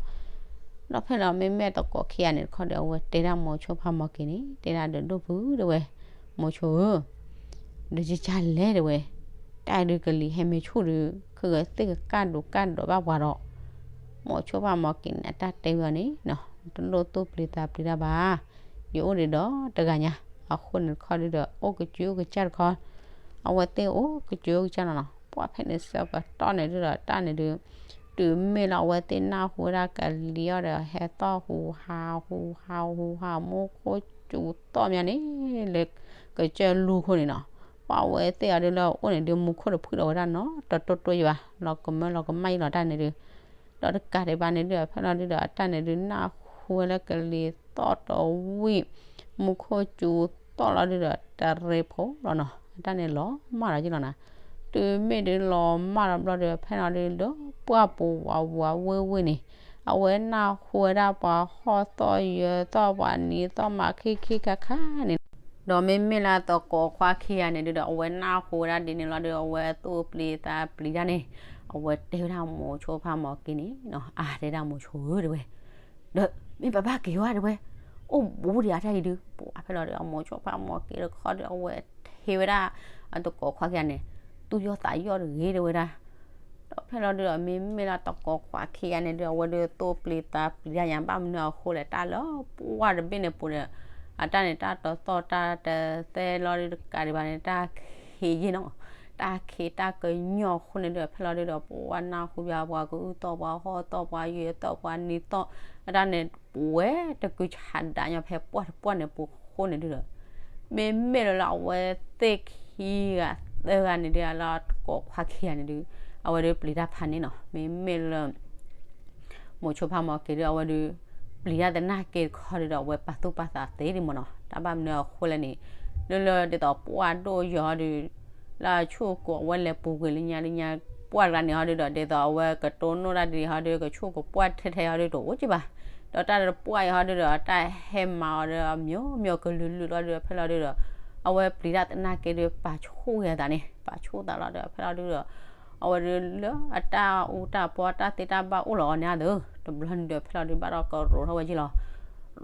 ဒီးဖဲလီၤမ့မ့ၢ်တကိးခံဂၤန့ၣ်တခီဒီး အဝဲတဲဒၣ်မိၤဆိဖးမီၢ်က့ၤန့ၣ် တဲဒၣ်ဒီးဒိၣ်ဖုတဲဝဲ, မိၤဆိဧၢ, ဒီးယကလဲၣ်တဲဝဲ, တၢ်ဒုးကလံၤဟဲမ့ၢ်ဆူၣ်ဒီး ခဲဂဲၤသ့ၣ်ကကၢ်ဒိးကၢ်ဒိးဘၣ်ပှၤဒီး မိၤဆိဖးမီၢ်က့ၤန့ၣ် အတၢ်တဲဝဲအီၤန့ၣ်နီၤ, တလိၣ်သူၣ်ပျံၤသးပျံၤတၢ်ဘၣ်, ယအိၣ်ဒံးဒီးတဂၤညါ, အဃိန့ၣ်တခီဒုးဒီး အိၣ်ကစၢ်အိၣ်ကစၢ်တခီ, အဝဲသ့ၣ်အိၣ်ကစၢ်အိၣ်ကစၢ်နီၤနီၤ, ပှၤဖဲန့ၣ်ဆၢကတီၢ်န့ၣ်ဒုးဒီး တၢ်န့ၣ်ဒုး တုၤမ့ၢ်လၢအဝဲသ့ၣ်နၢ်ဟူဝဲဒၣ်ကလံၤအီၤဒီး ဟဲသီၣ်ဟူဟးဟူဟးဟူဟး မူခိၣ်စူၤသီၣ်မးန့ၣ် လၢကစၢၢ်လူၤခိၣ်န့ၣ်နီၤ, ပှၤအဝဲသ့ၣ်အီၤဒုးလၢအအိၣ်န့ၣ်ဒုး မူခိၣ်တဖုၣ်ဒီးဝဲဒၣ်နီၤ တတိၢ်တိၢ်ယံၤဘၣ်, လီၤကမၢလီၤကမၣ်ယံၤလီၤတၢ်န့ၣ်ဒုး, ဒီးတကးဒံးဘၣ်န့ၣ်ဒုး ဖဲလီၤဒုးဒီး အတၢ်န့ၣ်ဒုး နၢ်ဟူဝဲလၢကလံၤသီၣ်တဝံၣ်, မူခိၣ်စူၤသီၣ်လီၤဒုးဒီး တရ့ဖိလီၤနီၤ, အတၢ်န့ၣ် လီၤမၢ်ဒီးက့လီၤနၤ, တုၤမ့ၢ်ဒုးလီၤမၢ်ဒီးဘျီဒီး ဖဲလီၤဒုးဒီး ပှၢ်ပူၤဝးဝးဝ့ၢ်ဝ့ၢ်န့ၣ်, အဝဲနၢ်ဟူဝဲဒၣ်ပှၤဟီၣ်သီၣ်ယၢၤသီၣ် ပှၤနံၤသီၣ်မးခံခံခါခါန့ၣ်, ဒီးမ့မ့ၢ်လၢသကိးခွါခံဂၤန့ၣ်ဒုးဒီး အဝဲနၢ်ဟူဝဲဒၣ်ဒ်န့ၣ်လီၤဒီး အဝဲသူၣ်ပျံၤသးပျံၤတၢ်န့ၣ်, အဝဲတဲဝဲဒၣ်မိၤဆိဖးမီၢ်က့ၤန့ၣ်နီၤ, အါတဲဒၣ်မိၤဆိဧၢတဲဝဲ ဒီးမ့ၢ်ပဘၣ်က့ၤဝဲတဲဝဲ, အိၣ်ဘူးဒံးအတၢ်အံၤဒုး, ပှၤဖဲလီၤဒီး အမိၤဆိဖးမီၢ်က့ၤတခီဒီး အဝဲထံၣ်ဝဲဒၣ် အသကိးခွါခံဂၤန့ၣ်, သူၣ်ယီၣ်သးယီၣ်တဂ့ၤတဲဝဲဒၣ်, ဒီးဖဲလီၤဒုးဒီး မ့မ့ၢ်လၢသကိးခွါခံဂၤန့ၣ်ဒုး အဝဲဒုးသူၣ်ပျံၤသးပျံၤတၢ်ညါ ဘၣ်မနုၤအဃိလဲၣ် တၢ်လၢပှၢ်တဘ့ၣ်န့ၣ်ပူၤဒီး အတၢ်န့ၣ် တၢ်တသီၣ်တၢ်တသဲလီၤဒုး တကးဒံးဘၣ်န့ၣ် တၢ်ခံးယ့ၢ်နီၤ, တၢ်ခံးတၢ်ကညီၢ်အဃိန့ၣ်ဒုး ဖဲလီၤဒုးဒီး ပှၤနၢ်ဟူဘၣ် ပှၤကအုၣ်သီၣ်ပှၤဟီၣ်သီၣ် ပှၤယၢၤသီၣ်ပှၤနံၤသီၣ်, အတၢ်န့ၣ် ပဝဲတကုဆးဒးညီဖဲပှၢ်တပှၢ်န့ၣ်ပူၤအဃိန့ၣ်ဒုးဒီး မ့မ့ၢ်လၢအဝဲသ့ၣ်ခံဂၤသၢဂၤန့ၣ်ဒုး လၢသကိးခွါခံဂၤန့ၣ်ဒုး အဝဲဒုးပျံၤတၢ်ဖးန့ၣ်နီၤ, မ့မ့ၢ်လၢ မိၤဆိဖးမီၢ်က့ၤဒုး အဝဲဒုး ပျံၤတၢ်သနာ်က့တခီဒုးဒီး အဝဲပာ်သူၣ်ပာ်သးသ့ဒံးမ့ၢ်နီၤ, တၢ်ဘၣ်မနုၤအဃိလဲၣ်န့ၣ်, လၢလၢဒ်သိးပှၢ်ဒိၣ်ယီၤဟီဒုး လၢအဆူၣ်ကိးအဝဲလဲၤပူၤကွံာ်လၢညါလၢညါ ပှၢ်တဂၤန့ၣ်ဟီဒုးဒီး ဒ်သိးအဝဲကတိၢ်နီၣ်တၢ်ဒ်ဟီဒုး ကဆူၣ်ကပှၢ်ထဲထဲဟီဒုးတအိၣ်က့ဘၣ်, ဒီးတၢ်တပှၢ်အံၤဟီဒုးဒီး တၢ်ဟဲမၤအီၤဒီးအမျိုးမျိုးကလုာ်လုာ်လီၤဒုးဒီး ဖဲလီၤဒုးဒီး အဝဲပျံၤတၢ်သနာ်က့ဒုး ပာ်ဆိၣ်ဂ့ၤအသးန့ၣ် ပာ်ဆိၣ်သးလီၤဒီး ဖဲလီၤဒုးဒီး အဝဲဒုးလၢအတၢ်အူတၢ်ပီတၢ်သ့တၢ်ဘၣ်အိၣ်လီၤအီၤန့ၣ်အသိး တဘျီန့ၣ်ဒီး ဖဲလီၤဒုးဘၣ်ဒီးကရိးထီၣ်ဝဲက့လီၤ,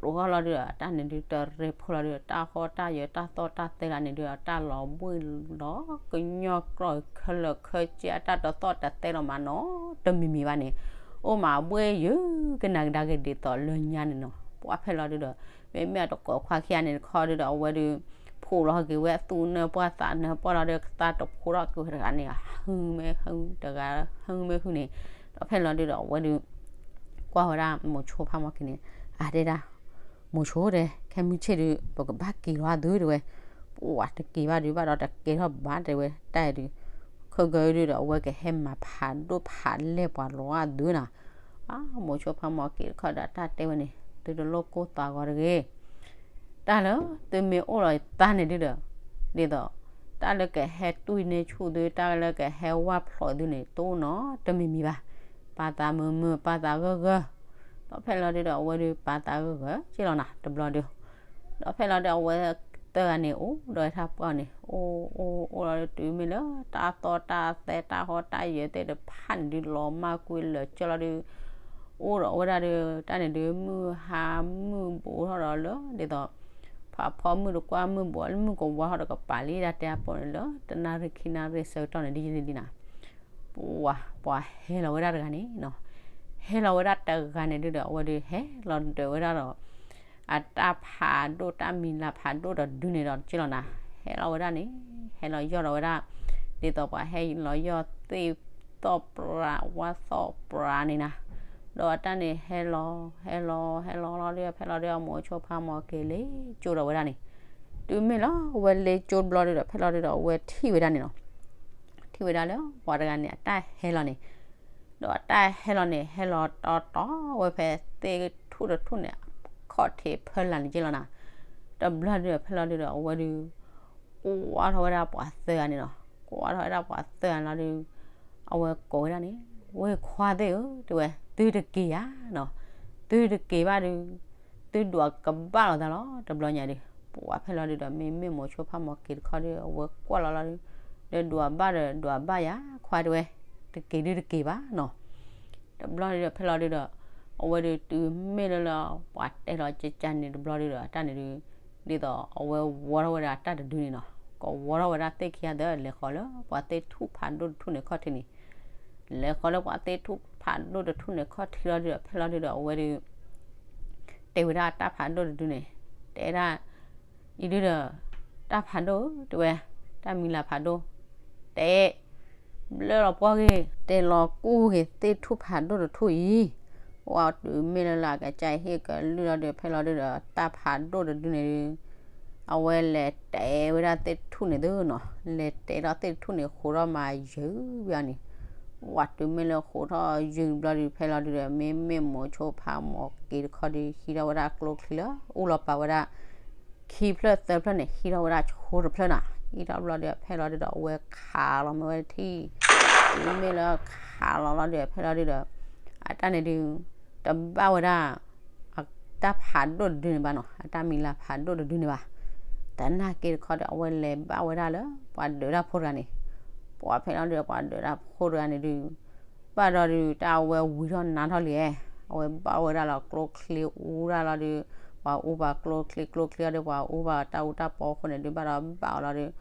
ရိးထီၣ်လီၤဒုးဒီး အတၢ်န့ၣ်ဒုးတရ့ဖိလီၤဒုး တၢ်ဟီၣ်တၢ်ယၢၤတၢ်သီၣ်တၢ်သဲလၢန့ၣ်ဒုး အတၢ်လီၤဘှံၣ်လီၤကညီၢ်ကြီၢ်ခဲလၢာ်ခဲဆ့ အတၢ်တသီၣ်တသဲလီၤမးနီၤ တမံၤမံၤဘၣ်န့ၣ်, အိၣ်မးဘှ့ၣ်ယုာ်ကနၣ်ကဒါက့ၤဒ်သိးလၢညါန့ၣ်နီၤ, ပှၢ်ဖဲလီၤဒုးဒီး မ့မ့ၢ်အသကိးခွါခံဂၤန့ၣ်တခီဒုးဒီး အဝဲဒုး ဖှူးလီၤက့ၤဝဲအသူၣ်နၢ်ပှၢ်သးနၢ်ပှၢ်လီၤဒီး ကသါတဖှူထီၣ်က့ၤဝဲတဂၤန့ၣ် ဟုမ့ၢ်ဟုတဂၤ ဟုမ့ၢ်ဟုန့ၣ်, ဒီးဖဲလီၤဒုးဒီး အဝဲဒုး ကွၢ်ဝဲဒၣ်မိၤဆိဖးမီၢ်က့ၤန့ၣ် အါတဲဒၣ် မိၤဆိတဲ ခဲမုၢ်ဆ့ၣ်ဒုး ပကဘၣ်က့ၤလီၤအသုတဲဝဲ, ပှၤတက့ၤဘၣ်ဒုးဘၣ်ဒီးတကဲထီၣ်ဘၣ်တဲဝဲ တၢ်အံၤဒုး ခဲကဲဒုးဒီး အဝဲကဟဲမၤဖးဒိၣ်ဖးလဲၢ်ပှၤလီၤအသုနီၤ, မိၤဆိဖးမီၢ်က့ၤတခီဒီး တၢ်တဲဝဲန့ၣ် သုတလိၣ်ကိၢ်သးဂီၤတဂ့ၤ တၢ်လၢသုမ့ၢ်အိၣ်လီၤသးန့ၣ်ဒုးဒီး ဒ်သိး တၢ်လၢကဟဲတွံၢ်န့ၢ်ဆူၣ်သု တၢ်လၢကဟဲဝၢ်ဖျိးသုန့ၣ် တအိၣ်နီတမံၤမံၤဘၣ်, ပာ်သးမုာ်မုာ် ပာ်သးဂၢၢ်ဂၢၢ်, ဒီးဖဲလီၤဒုးဒီး အဝဲဒုးပာ်သးဂၢၢ်ဂၢၢ်က့လီၤနၤ တဘျီဒုး, ဒီးဖဲလီၤဒုး အဝဲသၢဂၤန့ၣ် အိၣ်ဒီးတၢ်ပှၢ်န့ၣ် အိၣ်အိၣ်အိၣ်လီၤဒုး တုၤမ့ၢ်လၢတၢ်သီၣ်တၢ်သဲတၢ်ဟီၣ်တၢ်ယၢၤသ့ၣ်တဖၣ်န့ၣ်ဒုး လီၤမၢ်ကွံာ်လၢာ်ကၢလီၤဒုး အိၣ်ဒီးဝဲဒၣ်ဒီး တၢ်န့ၣ်ဒုး မုၢ်ဟါမုၢ်ဘူးထီၣ်ဒီးလၢ ဒ်သိး ဖးဖီမုၢ်တကွၢ်မုၢ်ဘူး မုၢ်ကဝါထီၣ်ဒီးကပၤလံ တၢ်တဲအပိန့ၣ်လၢ တနၣ်ရံၣ်ခံနၣ်ရံၣ်ဆၢကတီၢ်န့ၣ် ဒ်ယံၤဒ်နၤ ပှၤ ပှၤဟဲလီၤဝဲဒၣ်တဂၤန့ၣ်နီၤ, ဟဲလီၤဝဲဒၣ်တဂၤန့ၣ်ဒုးဒီး အဝဲဒုးဟဲလီၤဒၢးဝဲဒၣ်ဒီး အတၢ်ဖးဒိၣ်တၢ်မံၤလၤဖးဒိၣ်ဒီးဒုးန့ၣ်ဒီးက့လီၤနၤ, ဟဲလီၤဝဲဒၣ်န့ၣ် ဟဲလီၤယီၢ်ဒီးဝဲဒၣ် ဒ်သိးပှၤဟဲလီၤယီၢ်သ့ၣ်သီၣ်ပြး ဝါသီၣ်ပြးန့ၣ်နၤ, ဒီးအတၢ်န့ၣ်ဟဲလီၤ ဟဲလီၤ ဟဲလီၤလီၤဒုး ဖဲလီၤဒုး အမိၤဆိဖးမီၢ်က့ၤလ့ကၠိဒီးဝဲဒၣ်န့ၣ်, တုၤမ့ၢ်လီၤဝဲလ့ကၠိတဘျီဒုးဒီး ဖဲလီၤဒုးဒီး အဝဲထံၣ်ဝဲဒၣ်န့ၣ်လီၤ, ထံၣ်ဝဲဒၣ်လၢပှၤတဂၤန့ၣ် အတၢ်ဟဲလီၤန့ၣ် ဒီးအတၢ်ဟဲလီၤန့ၣ် ဟဲလီၤတီတီဝဲဖဲသ့ၣ်ထူၣ်တထူၣ်န့ၣ် ခီၣ်ထံးဖၢလၢ်န့ၣ်က့လီၤနၤ, တဘျီဒုးဒီး ဖဲလီၤဒုးဒီး အဝဲဒုး ကွၢ်ထီၣ်ဝဲဒၣ်ပှၤသၢဂၤန့ၣ်လီၤ, ကွၢ်ထီၣ်ဝဲဒၣ်ပှၤသၢဂၤလီၤဒုး အဝဲကိးဝဲဒၣ်န့ၣ် ဝ့ၢ်ခွါသ့ၣ်ဧၢ တဲဝဲ သုတက့ၤဧါနီၤ, သုတက့ၤဘၣ်ဒုး သုဒွးကဘၣ်လီၤသးလီၤ တဘျီညါဒုး ပှၤဖဲလီၤဒုးဒီး မ့မ့ၢ်မိၤဆိဖးမီၢ်က့ၤတခီဒုး အဝဲကွၢ်လီၤလီၤဒုး ဒီးဒွးဘၣ်ဒီးဒွးဘၣ်ယၤခွါတဲဝဲ, တက့ၤဒုတက့ၤဘၣ်နီၤ. တဘျီဒုဒီးဖဲလီၤဒုဒီး အဝဲဒုးတုၤမ့ၢ်လၢလၢ ပှၤတဲလီၤကကန့ၣ်တဘျီဒုဒီး အတၢ်န့ၣ်ဒုး ဒ်သိးအဝဲဝီထီၣ်ဝဲဒၣ်တၢ်တဒုန့ၣ်နီၤ, ကဝီထီၣ်ဝဲဒၣ်သ့ၣ်ခံဂၤဒီး လဲၤဃီၤလၢပှၤသ့ၣ်ထူၣ်ဖးဒိၣ်တထူၣ်န့ၣ်ခီၣ်ထံးန့ၣ်, လဲၤဃီၤလၢပှၤသ့ၣ်ထူၣ်ဖးဒိၣ်တထူၣ်န့ၣ်ခီၣ်ထံးလီၤဒုဒီး ဖဲလီၤဒုဒီး အဝဲဒုး တဲဝဲဒၣ်တၢ်ဖးဒိၣ်တဒုန့ၣ်, တဲဒၣ် အံၤဒုဒီး တၢ်ဖးဒိၣ်တဲဝဲ, တၢ်မံၤလၤဖးဒိၣ်, တဲ ဘျၢလီၤပှီၢ်ဂ့ၤ တဲလီၤကူၣ်ဂ့ၤသ့ၣ်ထူၣ်ဖးဒိၣ်တထူၣ်အံၤ, ပှၤတုၤမ့ၢ်လၢလၢအကစၢ်ဟ့ၣ်ကလုၢ်လီၤဒုး ဖဲလီၤဒုဒီး တၢ်ဖးဒိၣ်တဒုန့ၣ်ဒုး အဝဲလဲၤတဲဝဲဒၣ်သ့ၣ်တထူၣ်န့ၣ်သုနီၤ, လဲၤတဲထီၣ်သ့ၣ်တထူၣ်န့ၣ် ဃိးထီၣ်မၤယုာ်ဝဲအီၤန့ၣ်, ပှၤတုၤမ့ၢ်လၢဃိးထီၣ်ယုာ်ဘျီဒုး ဖဲလီၤဒုဒီး မ့မ့ၢ်မိၤဆိဖးမီၤက့ၤတခီဒုး ဟံးထီၣ်ဝဲဒၣ်ကျိချံလၢ အူလီၤပာ်ဝဲဒၣ် ခံဖျၢၣ်သၢဖျၢၣ်န့ၣ် ဟံးထီၣ်ဝဲဒၣ်ဆိတဖျၢၣ်နီၤ, ဟံးထီၣ်ဘျီဒုး ဖဲလီၤဒုဒီး အဝဲခးလီၤမ့ၢ်ဝဲထံၣ်, တုၤမ့ၢ်လၢခးလီၤလီၤဒုး ဖဲလီၤဒုဒီး အတၢ်န့ၣ်ဒုး တဘၣ်ဝဲဒၣ် အတၢ်ဖးဒိၣ်တဒုန့ၣ်ဘၣ်နီၤ, အတၢ်မံၤလၤဖးဒိၣ်တဒုန့ၣ်ဘၣ်. တနာ်က့တခီဒီး အဝဲလဲၤဘၣ်ဝဲဒၣ်လၢ ပှၤဒၢးတၢ်ဖိတဂၤန့ၣ်, ပှၤဖဲလီၤဒုး ပှၤဒၢးတၢ်ဖိတဂၤန့ၣ်ဒုး ဘၣ်ဒီးဒုး တၢ်အဝဲဝံၤထီၣ်နါထီၣ်လံ, အဝဲဘၣ်ဝဲဒၣ်လီၤကျိချံအူဒၣ်လီၤဒုး, ပှၤအူပှၤကျိချံကျိချံအီၤဒုး ပှၤအူပှၤတၢ်အူတၢ်ပီအဃိန့ၣ်ဒုး ဘၣ်ဒီးဘၣ်အီၤလီၤဒုး,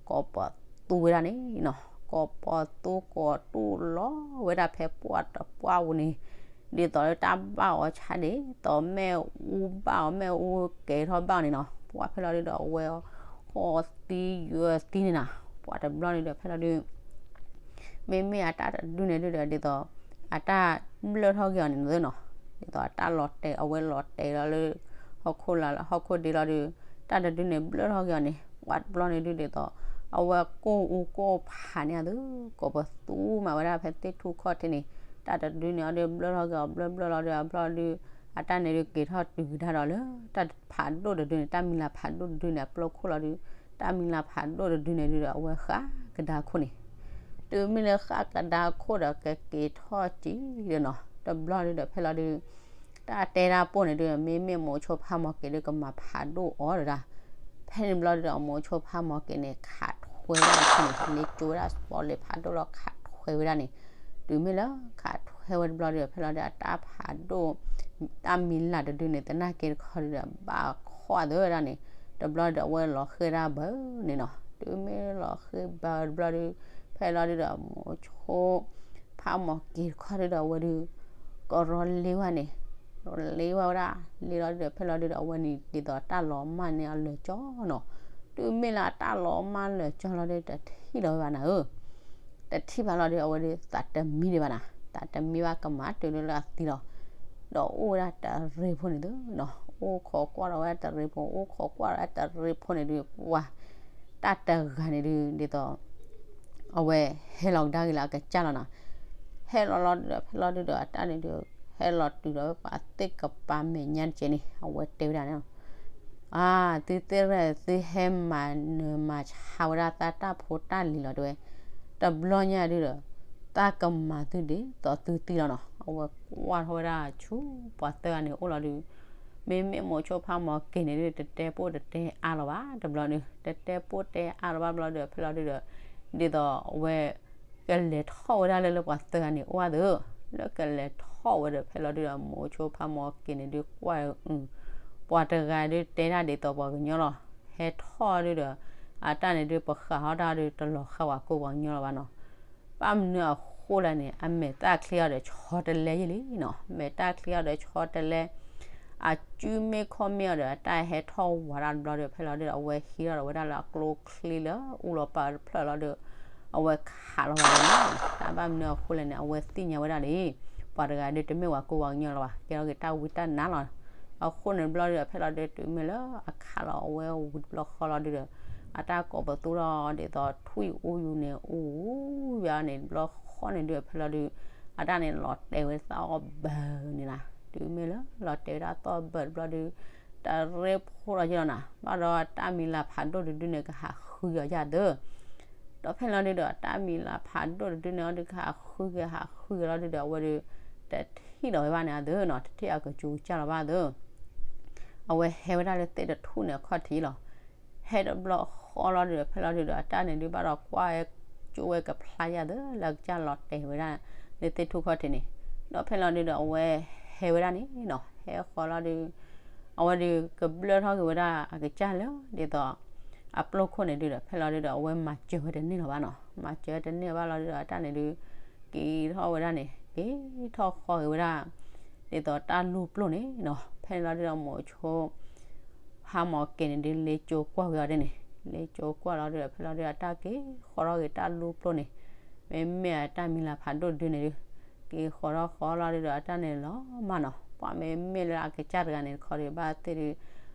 ကိးပီၤသူဝဲဒၣ်န့ၣ်နီၤ, ကိးပီၤသူကိးတူၢ်လီၤဝဲဒၣ်ဖဲပှၢ်တပှၢ်ပူၤန့ၣ်, ဒ်သိးလၢတၢ်ဘၣ်အီၤဆါဒ်သိး မ့ၣ်အူဘၣ်အီၤ မ့ၣ်အူကဲၤထီၣ်ဘၣ်အီၤန့ၣ်နီၤ, ပှၤဖဲလီၤဒုဒီး အဝဲဃီသံယၢသံန့ၣ်နီၤ, ပှၤတဘျီန့ၣ်ဒီး ဖဲလီၤဒု မ့မ့ၢ်အတၢ်တဒုန့ၣ်ဒုဒီး ဒ်သိး အတၢ်ဘျၢၣ်ထီၣ်က့ၤအီၤန့ၣ်နီၤ, ဒ်သိးအတၢ်လီၤတဲာ် အဝဲလီၤတဲာ်လီၤလၢ ဟီၣ်ခိၣ်လာ်လၢဟီၣ်ခိၣ်ဒ့လီၤဒုး, တၢ်တဒုန့ၣ်ဘျၢၣ်ထီၣ်က့ၤအီၤန့ၣ် ပှၤတဘျီန့ၣ်ဒု ဒ်သိး အဝဲကိၢ်အူကိၢ်ဖးန့ၣ်အသု, ကိးပသူမၤဝဲဒၣ်ဖဲသ့ၣ်ထူၣ်ခီၣ်ထံးန့ၣ်, တၢ်တဒုန့ၣ်အီၤဒုး ဘျၢၣ်ထီၣ်က့ၤအီၤ ဘျၢၣ်ဘျၢၣ်လီၤဒုး အဘျီဒုး အတၢ်န့ၣ်ဒုးက့ၤထီၣ်တုၤကဒါဒီးလၢ တၢ်ဖးဒိၣ်တဒုန့ၣ် တၢ်မံၤလၤဖးဒိၣ်တဒုန့ၣ် အပျီခိၣ်လီၤဒုး, တၢ်မံၤလၤဖးဒိၣ်တဒုန့ၣ်ဒုဒီး အဝဲဃၣ်ကဒါခိၣ်န့ၣ်, တုၤမ့ၢ်လၢဃၣ်ကဒါခိၣ်ဒီး ကက့ၤထီၣ်က့ၤဒီးနီၤ, တဘျီဒုဒီး ဖဲလီၤဒုး တၢ်တဲတၢ်ပိၢ်န့ၣ်ဒုး မ့မ့ၢ်မိၤဆိဖးမီၤက့ၤဒုး ကမၤဖးဒိၣ်အီၤဒီးဒၣ်, ဖဲန့ၣ်ဘျီဒုဒီး အမိၤဆိဖးမီၤက့ၤန့ၣ် ခးထွဲဝဲဒၣ်တခီန့ၣ် လ့ၤကၠိဝဲဒၣ်စပီးလ့ၤဖးဒိၣ်လီၤ ခးထွဲဝဲဒၣ်န့ၣ်, တုၤမ့ၢ်လၢခးထွဲဝဲတဘျီဒုဒီး ဖဲလီၤဒုး အတၢ်ဖးဒိၣ် တၢ်မံၤလၤတဒုန့ၣ် သနာ်က့တခီဒုဒီး ဘၣ်ခီၣ်အသးဝဲဒၣ်န့ၣ်, တဘျီဒုဒီး အဝဲလီၤဃ့ၢ်ဒၣ်ဘၢန့ၣ်နီၤ, တုၤမ့ၢ်လီၤဃ့ၢ်ဘၢတဘျီဒုး ဖဲလီၤဒုဒီး မိၤဆိ ဖးမီၤက့ၤတခီဒုဒီး အဝဲဒုး ကရီလ့ဝဲန့ၣ်, လ့ဝဲဝဲဒၣ် လ့လီၤဒုဒီး ဖဲလီၤဒုဒီး အဝဲန့ၣ်ဒ်သိးတၢ်လီၤမၢ်န့ၢ်အီၤလၢာ်ကၠီနီၤ, တုၤမ့ၢ်လၢအတၢ်လီၤမၢ်လၢာ်ကၠီလီၤဒုး တထံၣ်လီၤဝဲဘၣ်နၤဧၢ တထံၣ်ဘၣ်လီၤဒုး အဝဲဒုးသးတမံဒံးဘၣ်နၤ, သးတမံဘၣ်ကမၤတုၤလၢလၢအသံလီၤ, ဒီးအိၣ်ဝဲဒၣ်တရ့ဖိန့ၣ်သုနီၤ, အိၣ်ခိးကွၢ်ဒီးဝဲတရ့ဖိ အိၣ်ခိးကွၢ်ဒီးဝဲတရ့ဖိန့ၣ်ဒုး ပှၤ တၢ်တဂၤန့ၣ်ဒုး ဒ်သိး အဝဲဟဲလီၤကဒါက့ၤလၢအကစၢ်လီၤနီၤ, ဟဲလီၤလီၤဒုဒီး ဖဲလီၤဒုဒီး အတၢ်န့ၣ်ဒုး ဟဲလီၤတုၤဒီးဝဲပှၤသ့ၣ်ကပၤမဲာ်ညါတကဲးန့ၣ် အဝဲတဲဝဲဒၣ်န့ၣ် အါ သုသ့ၣ်ရဲၣ် သုဟဲမၤနၢၤမၤဆါဝဲဒၣ်သးတၢ်ဖိတၢ်လံၤလီၤတဲဝဲ, တဘျီညါဒုဒီး သးကမၤသုဒ်သိးသုသံလီၤနီၤ, အဝဲကွၢ်ထီၣ်ဝဲဒၣ်ဆူပှၤသၢဂၤန့ၣ်အိၣ်လီၤဒုး, မ့မ့ၢ်မိၤဆိဖးမီၤက့ၤန့ၣ်ဒုး တတဲပိၢ်တတဲအါလီၤဘၣ်တဘျီဒုး, တတဲပိၢ်တဲအါလီၤဘၣ်ဘျီဒုး ဖဲလီၤဒုဒီး ဒ်သိးအဝဲ ကလဲၤထီၣ်ဝဲဒၣ်လၢလၢပှၤသၢဂၤန့ၣ်အိၣ်အသိး, လၢကလဲၤထီၣ်ဝဲဒီး ဖဲလီၤဒုဒီး မိၤဆိဖးမီၤက့ၤန့ၣ်ဒုးကွၢ် ပှၤတဂၤဒုးတဲဒၣ်ဒ်သိးပှၤကညီလီၤ, ဟဲထီၣ်ဒုဒီး အတၢ်န့ၣ်ဒုး ပဃးဟီၣ်တၢ်ဒုး တလီၤဃာ်ဝဲကိးပှၤကညီလီၤဘၣ်နီၤ, ဘၣ်မနုၤအဃိလဲၣ်န့ၣ် အမဲာ်တၢ်ချံအီၤဒီးဆီတလဲယဲၢ်လံနီၤ, မဲာ်တၢ်ချံအီၤဒီးဆီတလဲ အစုမ့ၢ်ခီၣ်မ့ၢ်အီၤဒီး အတၢ်ဟဲထီၣ်ဝးဒၣ်တဘျီဒီး ဖဲလီၤဒုဒီး အဝဲဟံးထီၣ်ဒီးဝဲဒၣ်လၢအကျိချံလၢအူလီၤပာ်တဖျၢၣ်လီၤဒီး အဝဲခးလီၤဝဲဒၣ်န့ၣ်, တၢ်ဘၣ်မနုၤအဃိလဲၣ်န့ၣ် အဝဲသ့ၣ်ညါဝဲဒၣ်လံ, ပှၤတဂၤဒုးတမ့ၢ်ဝဲကိးပှၤကညီလီၤဘၣ်, ကဲထီၣ်က့ၤတၢ်ဝံတၢ်နါလီၤ, အဃိန့ၣ်တဘျီဒီး ဖဲလီၤဒုးတုၤမ့ၢ်လၢအခးလီၤအဝဲဝံၤတဘျီဃီလီၤဒုဒီး အတၢ်ကိးပသူထီၣ်ဒ်သိးထွံၣ်အူယူၤန့ၣ် အူယူၤန့ၣ်တဘျီဃီန့ၣ်ဒုး ဖဲလီၤဒုး အတၢ်န့ၣ်လီၤတဲာ်ဝဲသီၣ်ဘၢန့ၣ်နီၤ, တုၤမ့ၢ်လၢလီၤတဲာ်ဝဲဒၣ်သီၣ်ဘၢတဘျီဒုး တရ့ဖိလီၤယဲၢ်လီၤနီၤ, ဘၣ်ဒီးတၢ်မံၤလၤဖးဒိၣ်တဒုန့ၣ် ကဟးဃုအီၤယၢ်သၢ ဒီးဖဲလီၤဒုဒီး တၢ်မံၤလၤဖးဒိၣ်တဒုန့ၣ်အီၤဒုး ကဟးဃုက့ၤဟးဃုက့ၤလီၤဒုဒီး အဝဲဒုး တထံၣ်လီၤဝဲဘၣ်န့ၣ်အသၢနီၤ, တထံၣ်အကစူၤကစၢ်လီၤဘၣ်သၢ, အဝဲဟဲဝဲဒၣ်လၢသ့ၣ်တထူၣ်န့ၣ်အခီၣ်ထံးလီၤ, ဟဲတဘျီဃီလီၤဒုဒီး ဖဲလီၤဒုဒီး အတၢ်န့ၣ်ဒုးဘၣ်ဒီးကွၢ် ကၠိဝဲကဖျါယၢ်သၢလၢအကစၢ်လီၤတဲာ်ဝဲဒၣ် လၢသ့ၣ်ထူၣ်ခီၣ်ထံးန့ၣ်, ဒီးဖဲလီၤဒုဒီးအဝဲဟဲဝဲဒၣ်န့ၣ်နီၤ, ဟဲဃီၤလီၤဒု အဝဲဒုကဘျၢၣ်ထီၣ်က့ၤဝဲဒၣ်အကစၢ်လၢ ဒ်သိး အပျိၢ်ခိၣ်န့ၣ်ဒုဒီး ဖဲလီၤဒုဒီး အဝဲမၤစၢၤဝဲတန့ၢ်လီၤဘၣ်နီၤ, မၤစၢၤဝဲတန့ၢ်ဘၣ်လီၤဒုဒီး အတၢ်န့ၣ်ဒု က့ၤထီၣ်ဝဲဒၣ်န့ၣ် က့ၤထီၣ်ဃီၤက့ၤဝဲဒၣ် ဒ်သိးတၢ်လူၢ်ပျိၢ်န့ၣ်နီၤ, ဖဲန့ၣ်လီၤဒုဒီး မိၤဆိ ဖးမီၤက့ၤန့ၣ်ဒု လ့ကၠိကွၢ်ဝဲအီၤဒ်န့ၣ်, လ့ကၠိကွၢ်လီၤဒုဒီး ဖဲလီၤဒုဒီး အတၢ်က့ၤဃီၤထီၣ်က့ၤတၢ်လူၢ်ပျိၢ်န့ၣ်, မ့မ့ၢ်အတၢ်မံၤလၤဖးဒိၣ်ဒုန့ၣ်ဒု က့ၤဃီၤထီၣ်ဃီၤလီၤဒုဒီး အတၢ်န့ၣ်လီၤမးနီၤ, ပှၤမ့မ့ၢ်လၢအကစၢ်တဂၤန့ၣ်တခီဒု ဘၣ်သ့ၣ်ဒု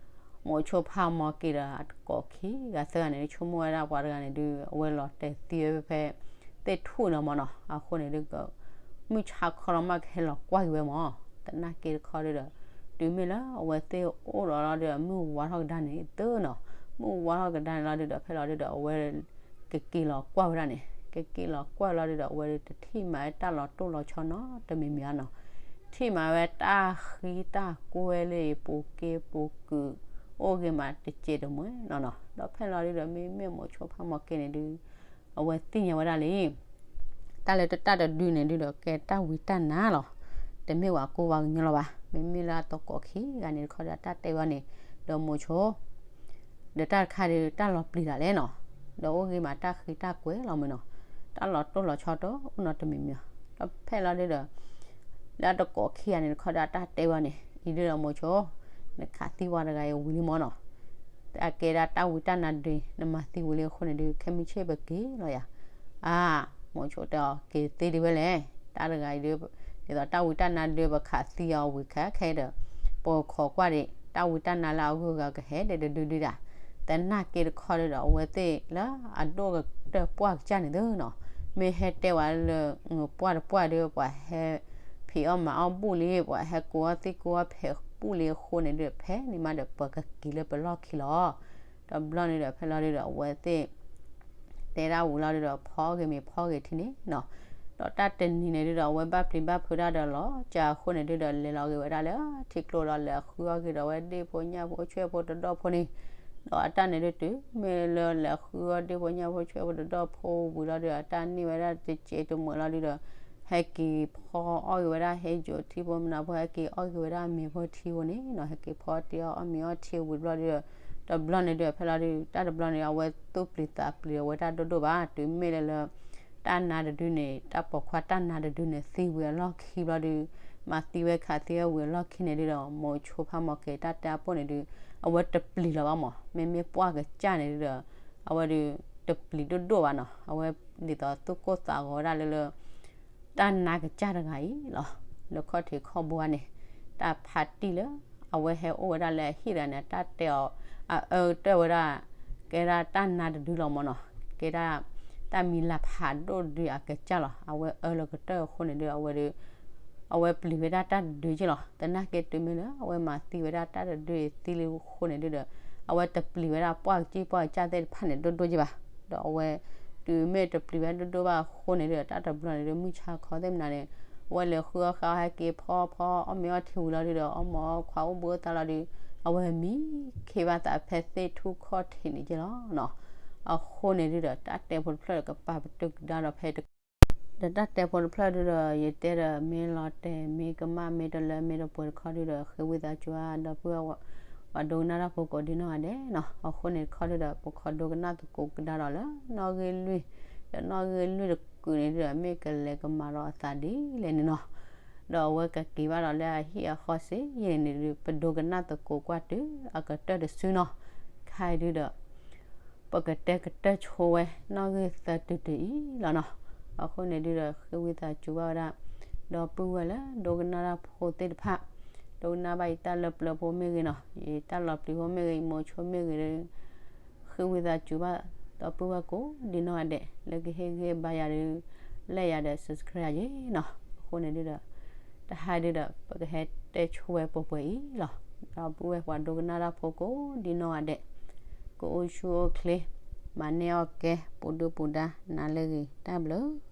မိၤဆိဖးမီၤက့ၤဒီး အတကိးခံဂၤသၢဂၤန့ၣ်ဒု ဆိကမိၣ်ဝဲဒၣ်ပှၤတဂၤန့ၣ်ဒု အဝဲလီၤတဲာ်သံဝဲဖဲ သ့ၣ်ထူၣ်နီၤမးနီၤ, အဃိန့ၣ်ဒု မုၢ်ဆါခီလီၤမးကဟဲလီၤကွၢ်က့ၤဝဲမး, သနာ်က့တခီဒုဒီး တုၤမ့ၢ်လၢအဝဲသ့ၣ်အိၣ်ဒီးလီၤဒုဒီး မုၢ်ဝါထီၣ်ကဒါန့ၣ်သၢနီၤ, မုၢ်ဝါထီၣ်ကဒါန့ၣ်လီၤဒုဒီး ဖဲလီၤဒုဒီး အဝဲ ကက့ၤလီၤကွၢ်ဝဲဒၣ်န့ၣ်, ကက့ၤလီၤကွၢ်လီၤဒုဒီး အဝဲဒုတထံၣ်မးဝဲတၢ်လီၤတိၢ်လီၤဆီနီတမံၤမံၤဧါနီၤ, ထံၣ်မးဝဲတၢ်ဃံတၢ်ကွဲလၢပူၤက့ပူၤကုာ် အိၣ်ဂ့ၤမးတစဲးတမှဲၤနီၤနီၤ, ဒီးဖဲလီၤဒုဒီး မ့မ့ၢ်မိၤဆိဖးမီၤက့ၤန့ၣ်ဒု အဝဲသ့ၣ်ညါဝဲဒၣ်လံ တၢ်လၢတၢ်တဒုန့ၣ်ဒုဒီး ကဲတၢ်ဝံတၢ်နါလီၤ, တမ့ၢ်ဝဲကိးဝဲကညီလီၤဘၣ်, မ့မ့ၢ်လၢအတကိးခံဂၤန့ၣ်တခီဒီး တၢ်တဲဝဲန့ၣ် ဒီးမိၤဆိ ဒီးတၢ်တခါဒု တၢ်လီၤပျံၤဒၣ်လဲာ်နီၤ, ဒီးအိၣ်ဂ့ၤမးတၢ်ဃံတၢ်ကွဲလီၤမးနီၤ, တၢ်လီၤတိၢ်လီၤဆီတအိၣ်နီတမံၤမံၤ, ဒီးဖဲလီၤဒုဒီး လၢအတကိးခံဂၤန့ၣ်တခီဒီး တၢ်တဲဝဲန့ၣ် အံၤဒုဒီးမိၤဆိ နခးသံဝဲတဂၤအံၤဝံၤလံမးနီၤ, အကဲဒၣ်တၢ်ဝံတၢ်နါဒု နမၤသံဝံၤလံအဃိန့ၣ်ဒု ခဲမုၢ်ဆ့ၣ်ပက့ၤလီၤယၤ, အါ မိၤဆိတဲအီၤ က့ၤသ့ဒံးဝဲလဲၣ်, တၢ်တဂၤအံၤဒု ဒ်သိးတၢ်ဝံတၢ်နါဒု ပခးသံအီၤဝံၤခဲခဲဒီး ပခိးကွၢ်ဒံး တၢ်ဝံတၢ်နါလၢအဂုၤအဂၤကဟဲဒံးတဒုဒုဒၣ်, သနာ်က့တခီဒုဒီးအဝဲသ့ၣ်လၢအဒိၣ်ကတၢၢ်ပှၢ်ကစၢ်န့ၣ်သ့နီၤ, မ့ၢ်ဟဲတဲဝဲလၢ ပှၢ်တပှၢ်ဒု ပှၤဟဲဖံးအီၣ်မၤအီၣ်ဘူၣ်လံ ပှၤဟဲကိးအီၣ်သံကိးအီၣ်ဖဲဘူၣ်လံအဃိန့ၣ်ဒု ဖဲန့ၣ်မးဒီး ပှၤကက့ၤလၢပလီၢ်ခံလီၤ, ဒီးဘျီန့ၣ်ဒီး ဖဲလီၤဒုဒီး အဝဲသ့ၣ် တဲဒၣ်ဝံၤလီၤဒုဒီး ဖီဂ့ၤမ့ၤဖီဂ့ၤထံန့ၣ်နီၤ, ဒီးတၢ်တနံၤန့ၣ်ဒုဒီး အဝဲဘၣ်ပျံၤဘၣ်ဖုးတၢ်ဒီးလီၤစှၤအဃိန့ၣ်ဒုဒီး လဲၤလီၤက့ၤဝဲဒၣ်လၢထံကျိဒီး လဲၤဃုအီၣ်က့ၤဒီးဝဲဒ့ၣ်ဖိညၣ်ဖိဆွဲၣ်ဖိတဒီၣ်ဖိန့ၣ်, ဒီးအတၢ်န့ၣ်ဒု တုၤမ့ၢ်လၢလဲၤဃုအီၣ်ဒ့ၣ်ဖိညၣ်ဖိဆွဲၣ်ဖိတဒီၣ်ဖိဝံၤလီၤဒုဒီး အတၢ်န့ၢ်ဝဲဒၣ်တစဲးတမှဲၤလီၤဒုဒီး ဟဲက့ၤဖီအီၣ်က့ၤဝဲဒၣ် ဟဲယိာ်ထံဖိမနၤဖိ ဟဲက့ၤအီၣ်က့ၤဝဲဒၣ်မ့ၤဖိထံဖိန့ၣ်နီၤ, ဟဲက့ၤဖီတ့ၢ်အီၣ်မ့ၤအီၣ်ထံဝံၤတဘျီဒုဒီး တဘျီန့ၣ်ဒု ဖဲလီၤဒု တၢ်တဘျီန့ၣ် အဝဲသူၣ်ပျံၤသးပျံၤအဝဲတၢ်ဒိၣ်ဒိၣ်ဘၣ်, တုၤမ့ၢ်လၢလၢ တၢ်နါတဒုန့ၣ် တၢ်ပိာ်ခွါတၢ်နါတဒုန့ၣ် သံဝံၤအလီၢ်ခံဘျီဒု မၤသံဝဲခးသံဝဲဝံၤအလီၢ်ခံန့ၣ်ဒုဒီး မိၤဆိဖးမီၤက့ၤတၢ်တဲအပိၢ်န့ၣ်ဒု အဝဲတပျံၤလီၤဘၣ်မး, မ့မ့ၢ်ပှၢ်ကစၢ်န့ၣ်ဒုဒီး အဝဲဒု တပျံၤဒိၣ်ဒိၣ်ဘၣ်နီၤ, အဝဲဒ်သိးသူၣ်ကိၢ်သးဂီၤဝဲဒၣ်လၢလၢ တၢ်နါကစၢ်တဂၤအံၤလီၤ, လၢခီၣ်ထံးခီၣ်ဘိန့ၣ် တၢ်ဖးတံၢ်လၢ အဝဲဟဲအိၣ်ဝဲဒၣ်လၢအဟံၣ်တဂၤန့ၣ် တၢ်တဲအီၤ အအၢကတၢၢ်ဝဲဒၣ် ကဲဒၣ်တၢ်နါတဒုလီၤမးနီၤ, ကဲဒၣ် တၢ်မံၤလၤဖးဒိၣ်ဒုအကစၢ်လီၤ, အဝဲအၢလၢကတၢၢ်အဃိန့ၣ်ဒု အဝဲဒု အဝဲပျံၤဝဲဒၣ်တၢ်တဒုက့လီၤ, သနာ်က့တုၤမ့ၢ်လၢအဝဲမၤသံဝဲဒၣ်တၢ်တဒုအံၤသံလံအဃိန့ၣ်ဒုဒီး အဝဲတပျံၤဝဲဒၣ်ပှၢ်ကစၢ်ပှၢ်ကစၢ်သ့ၣ်တဖၣ်န့ၣ်ဒိၣ်ဒိၣ်က့ဘၣ်, ဒီးအဝဲ တုၤမ့ၢ်တပျံၤဝဲဒၣ်ဒိၣ်ဒိၣ်ဘၣ်အဃိန့ၣ်ဒုဒီး တၢ်တဘျီန့ၣ်ဒု မုၢ်ဆါခီသ့ၣ်မနၤန့ၣ် အဝဲလဲၤဃုအီၣ်ဃုအီဟဲက့ၤဖီဖီအီၣ်မ့ၤအီၣ်ထံဝံၤလီၤဒုဒီး အီၣ်မ့ၤအီၣ်ခွါအိၣ်ဘှံးအိၣ်သါလီၤဒု အဝဲမံခ့ဘၣ်သးဖဲသ့ၣ်ထူၣ်ခီၣ်ထံးန့ၣ်က့လီၤနီၤ, အဃိန့ၣ်ဒုဒီး တၢ်တဲဖိတဖျၢၣ်ဒီးကပာ်ပတုာ်ကဒါဒီးဖဲတ ဒီးတၢ်တဲဖိတဖျၢၣ်ဒုဒီး ယတဲဒီး မ့ၢ်လီၤတဲာ်မ့ၢ်ကမၣ်မ့ၢ်တလၢမ့ၢ်တပှဲၤတခီဒုဒီး ဃ့ဝံသးစူၤဒီပုၢ်ဝဲၢ် ပှၤဒိကနၣ်တၢ်ဖိကိးဒံနီၢ်ဂၤဒဲးနီၤ, အဃိန့ၣ်တခီဒုဒီး ပခီဒိကနၣ်သကိးကဒါဒီးလၢ နီၣ်ဂံၢ်လွံၢ် ဒီးနီၣ်ဂံၢ်လွံၢ်တကုာ်န့ၣ်ဒုဒီး မ့ၢ်ကလဲၤကမၤဒီးအသးဒ်လဲၣ်န့ၣ်နီၤ, ဒီးအဝဲကက့ၤဘၣ်ဒီးလၢအဟံၣ်အဃီစ့ၢ်ကီးန့ၣ်ဒု ပဒိကနၣ်သကိးကွၢ်တုၤအကတၢၢ်တစုနီၤ, ခဲအံၤဒုဒီး ပကတဲကတၢၢ်ဆိဝဲ နီၣ်ဂံၢ်သၢတုၤတုၤအံၤလီၤနီၤ, အဃိန့ၣ်ဒုဒီး ဃ့ဝံသးစူၤဘၣ်ဝဲဒၣ် ဒီပုၢ်ဝဲၢ်လၢဒိကနၣ်တၢ်ဖိသ့ၣ်တဖၣ်, ဒိကနၣ်ဘၣ်ယတၢ်လၢပျၢၤဖိမ့ၢ်ဂ့ၤနီၤ, ယတၢ်လီၤပျံၤဖိမ့ၢ်ဂ့ၤ ယမိၤဆိမ့ၢ်ဂ့ၤဒီး ဃ့ဝံသးစူၤဘၣ် ဒီပုၢ်ဝဲၢ်ကိးဒံနီၢ်ဂၤဒဲး လၢကဟ့ၣ်ဂံၢ်ဘါယၤဒီး လဲၢ်ယၤဒီး subscribe ယၤယ့နီၤ, အဃိန့ၣ်ဒုဒီး တဟါဒုဒီး ပကဟဲတဲဆိဝဲပှဲၤပှဲၤအံၤလီၤ, ဒီပုၢ်ဝဲၢ်ပှၤဒိကနၣ်တၢ်ဖိကိးဒံနီၢ်ဂၤဒဲး ကအိၣ်ဆူၣ်အိၣ်ချ့ မၤန့ၢ်အီၣ်ကဲ ပူၤဒုၣ်ပူၤဒါ နၤလၢအဂ့ၤ တၢ်ဘျုး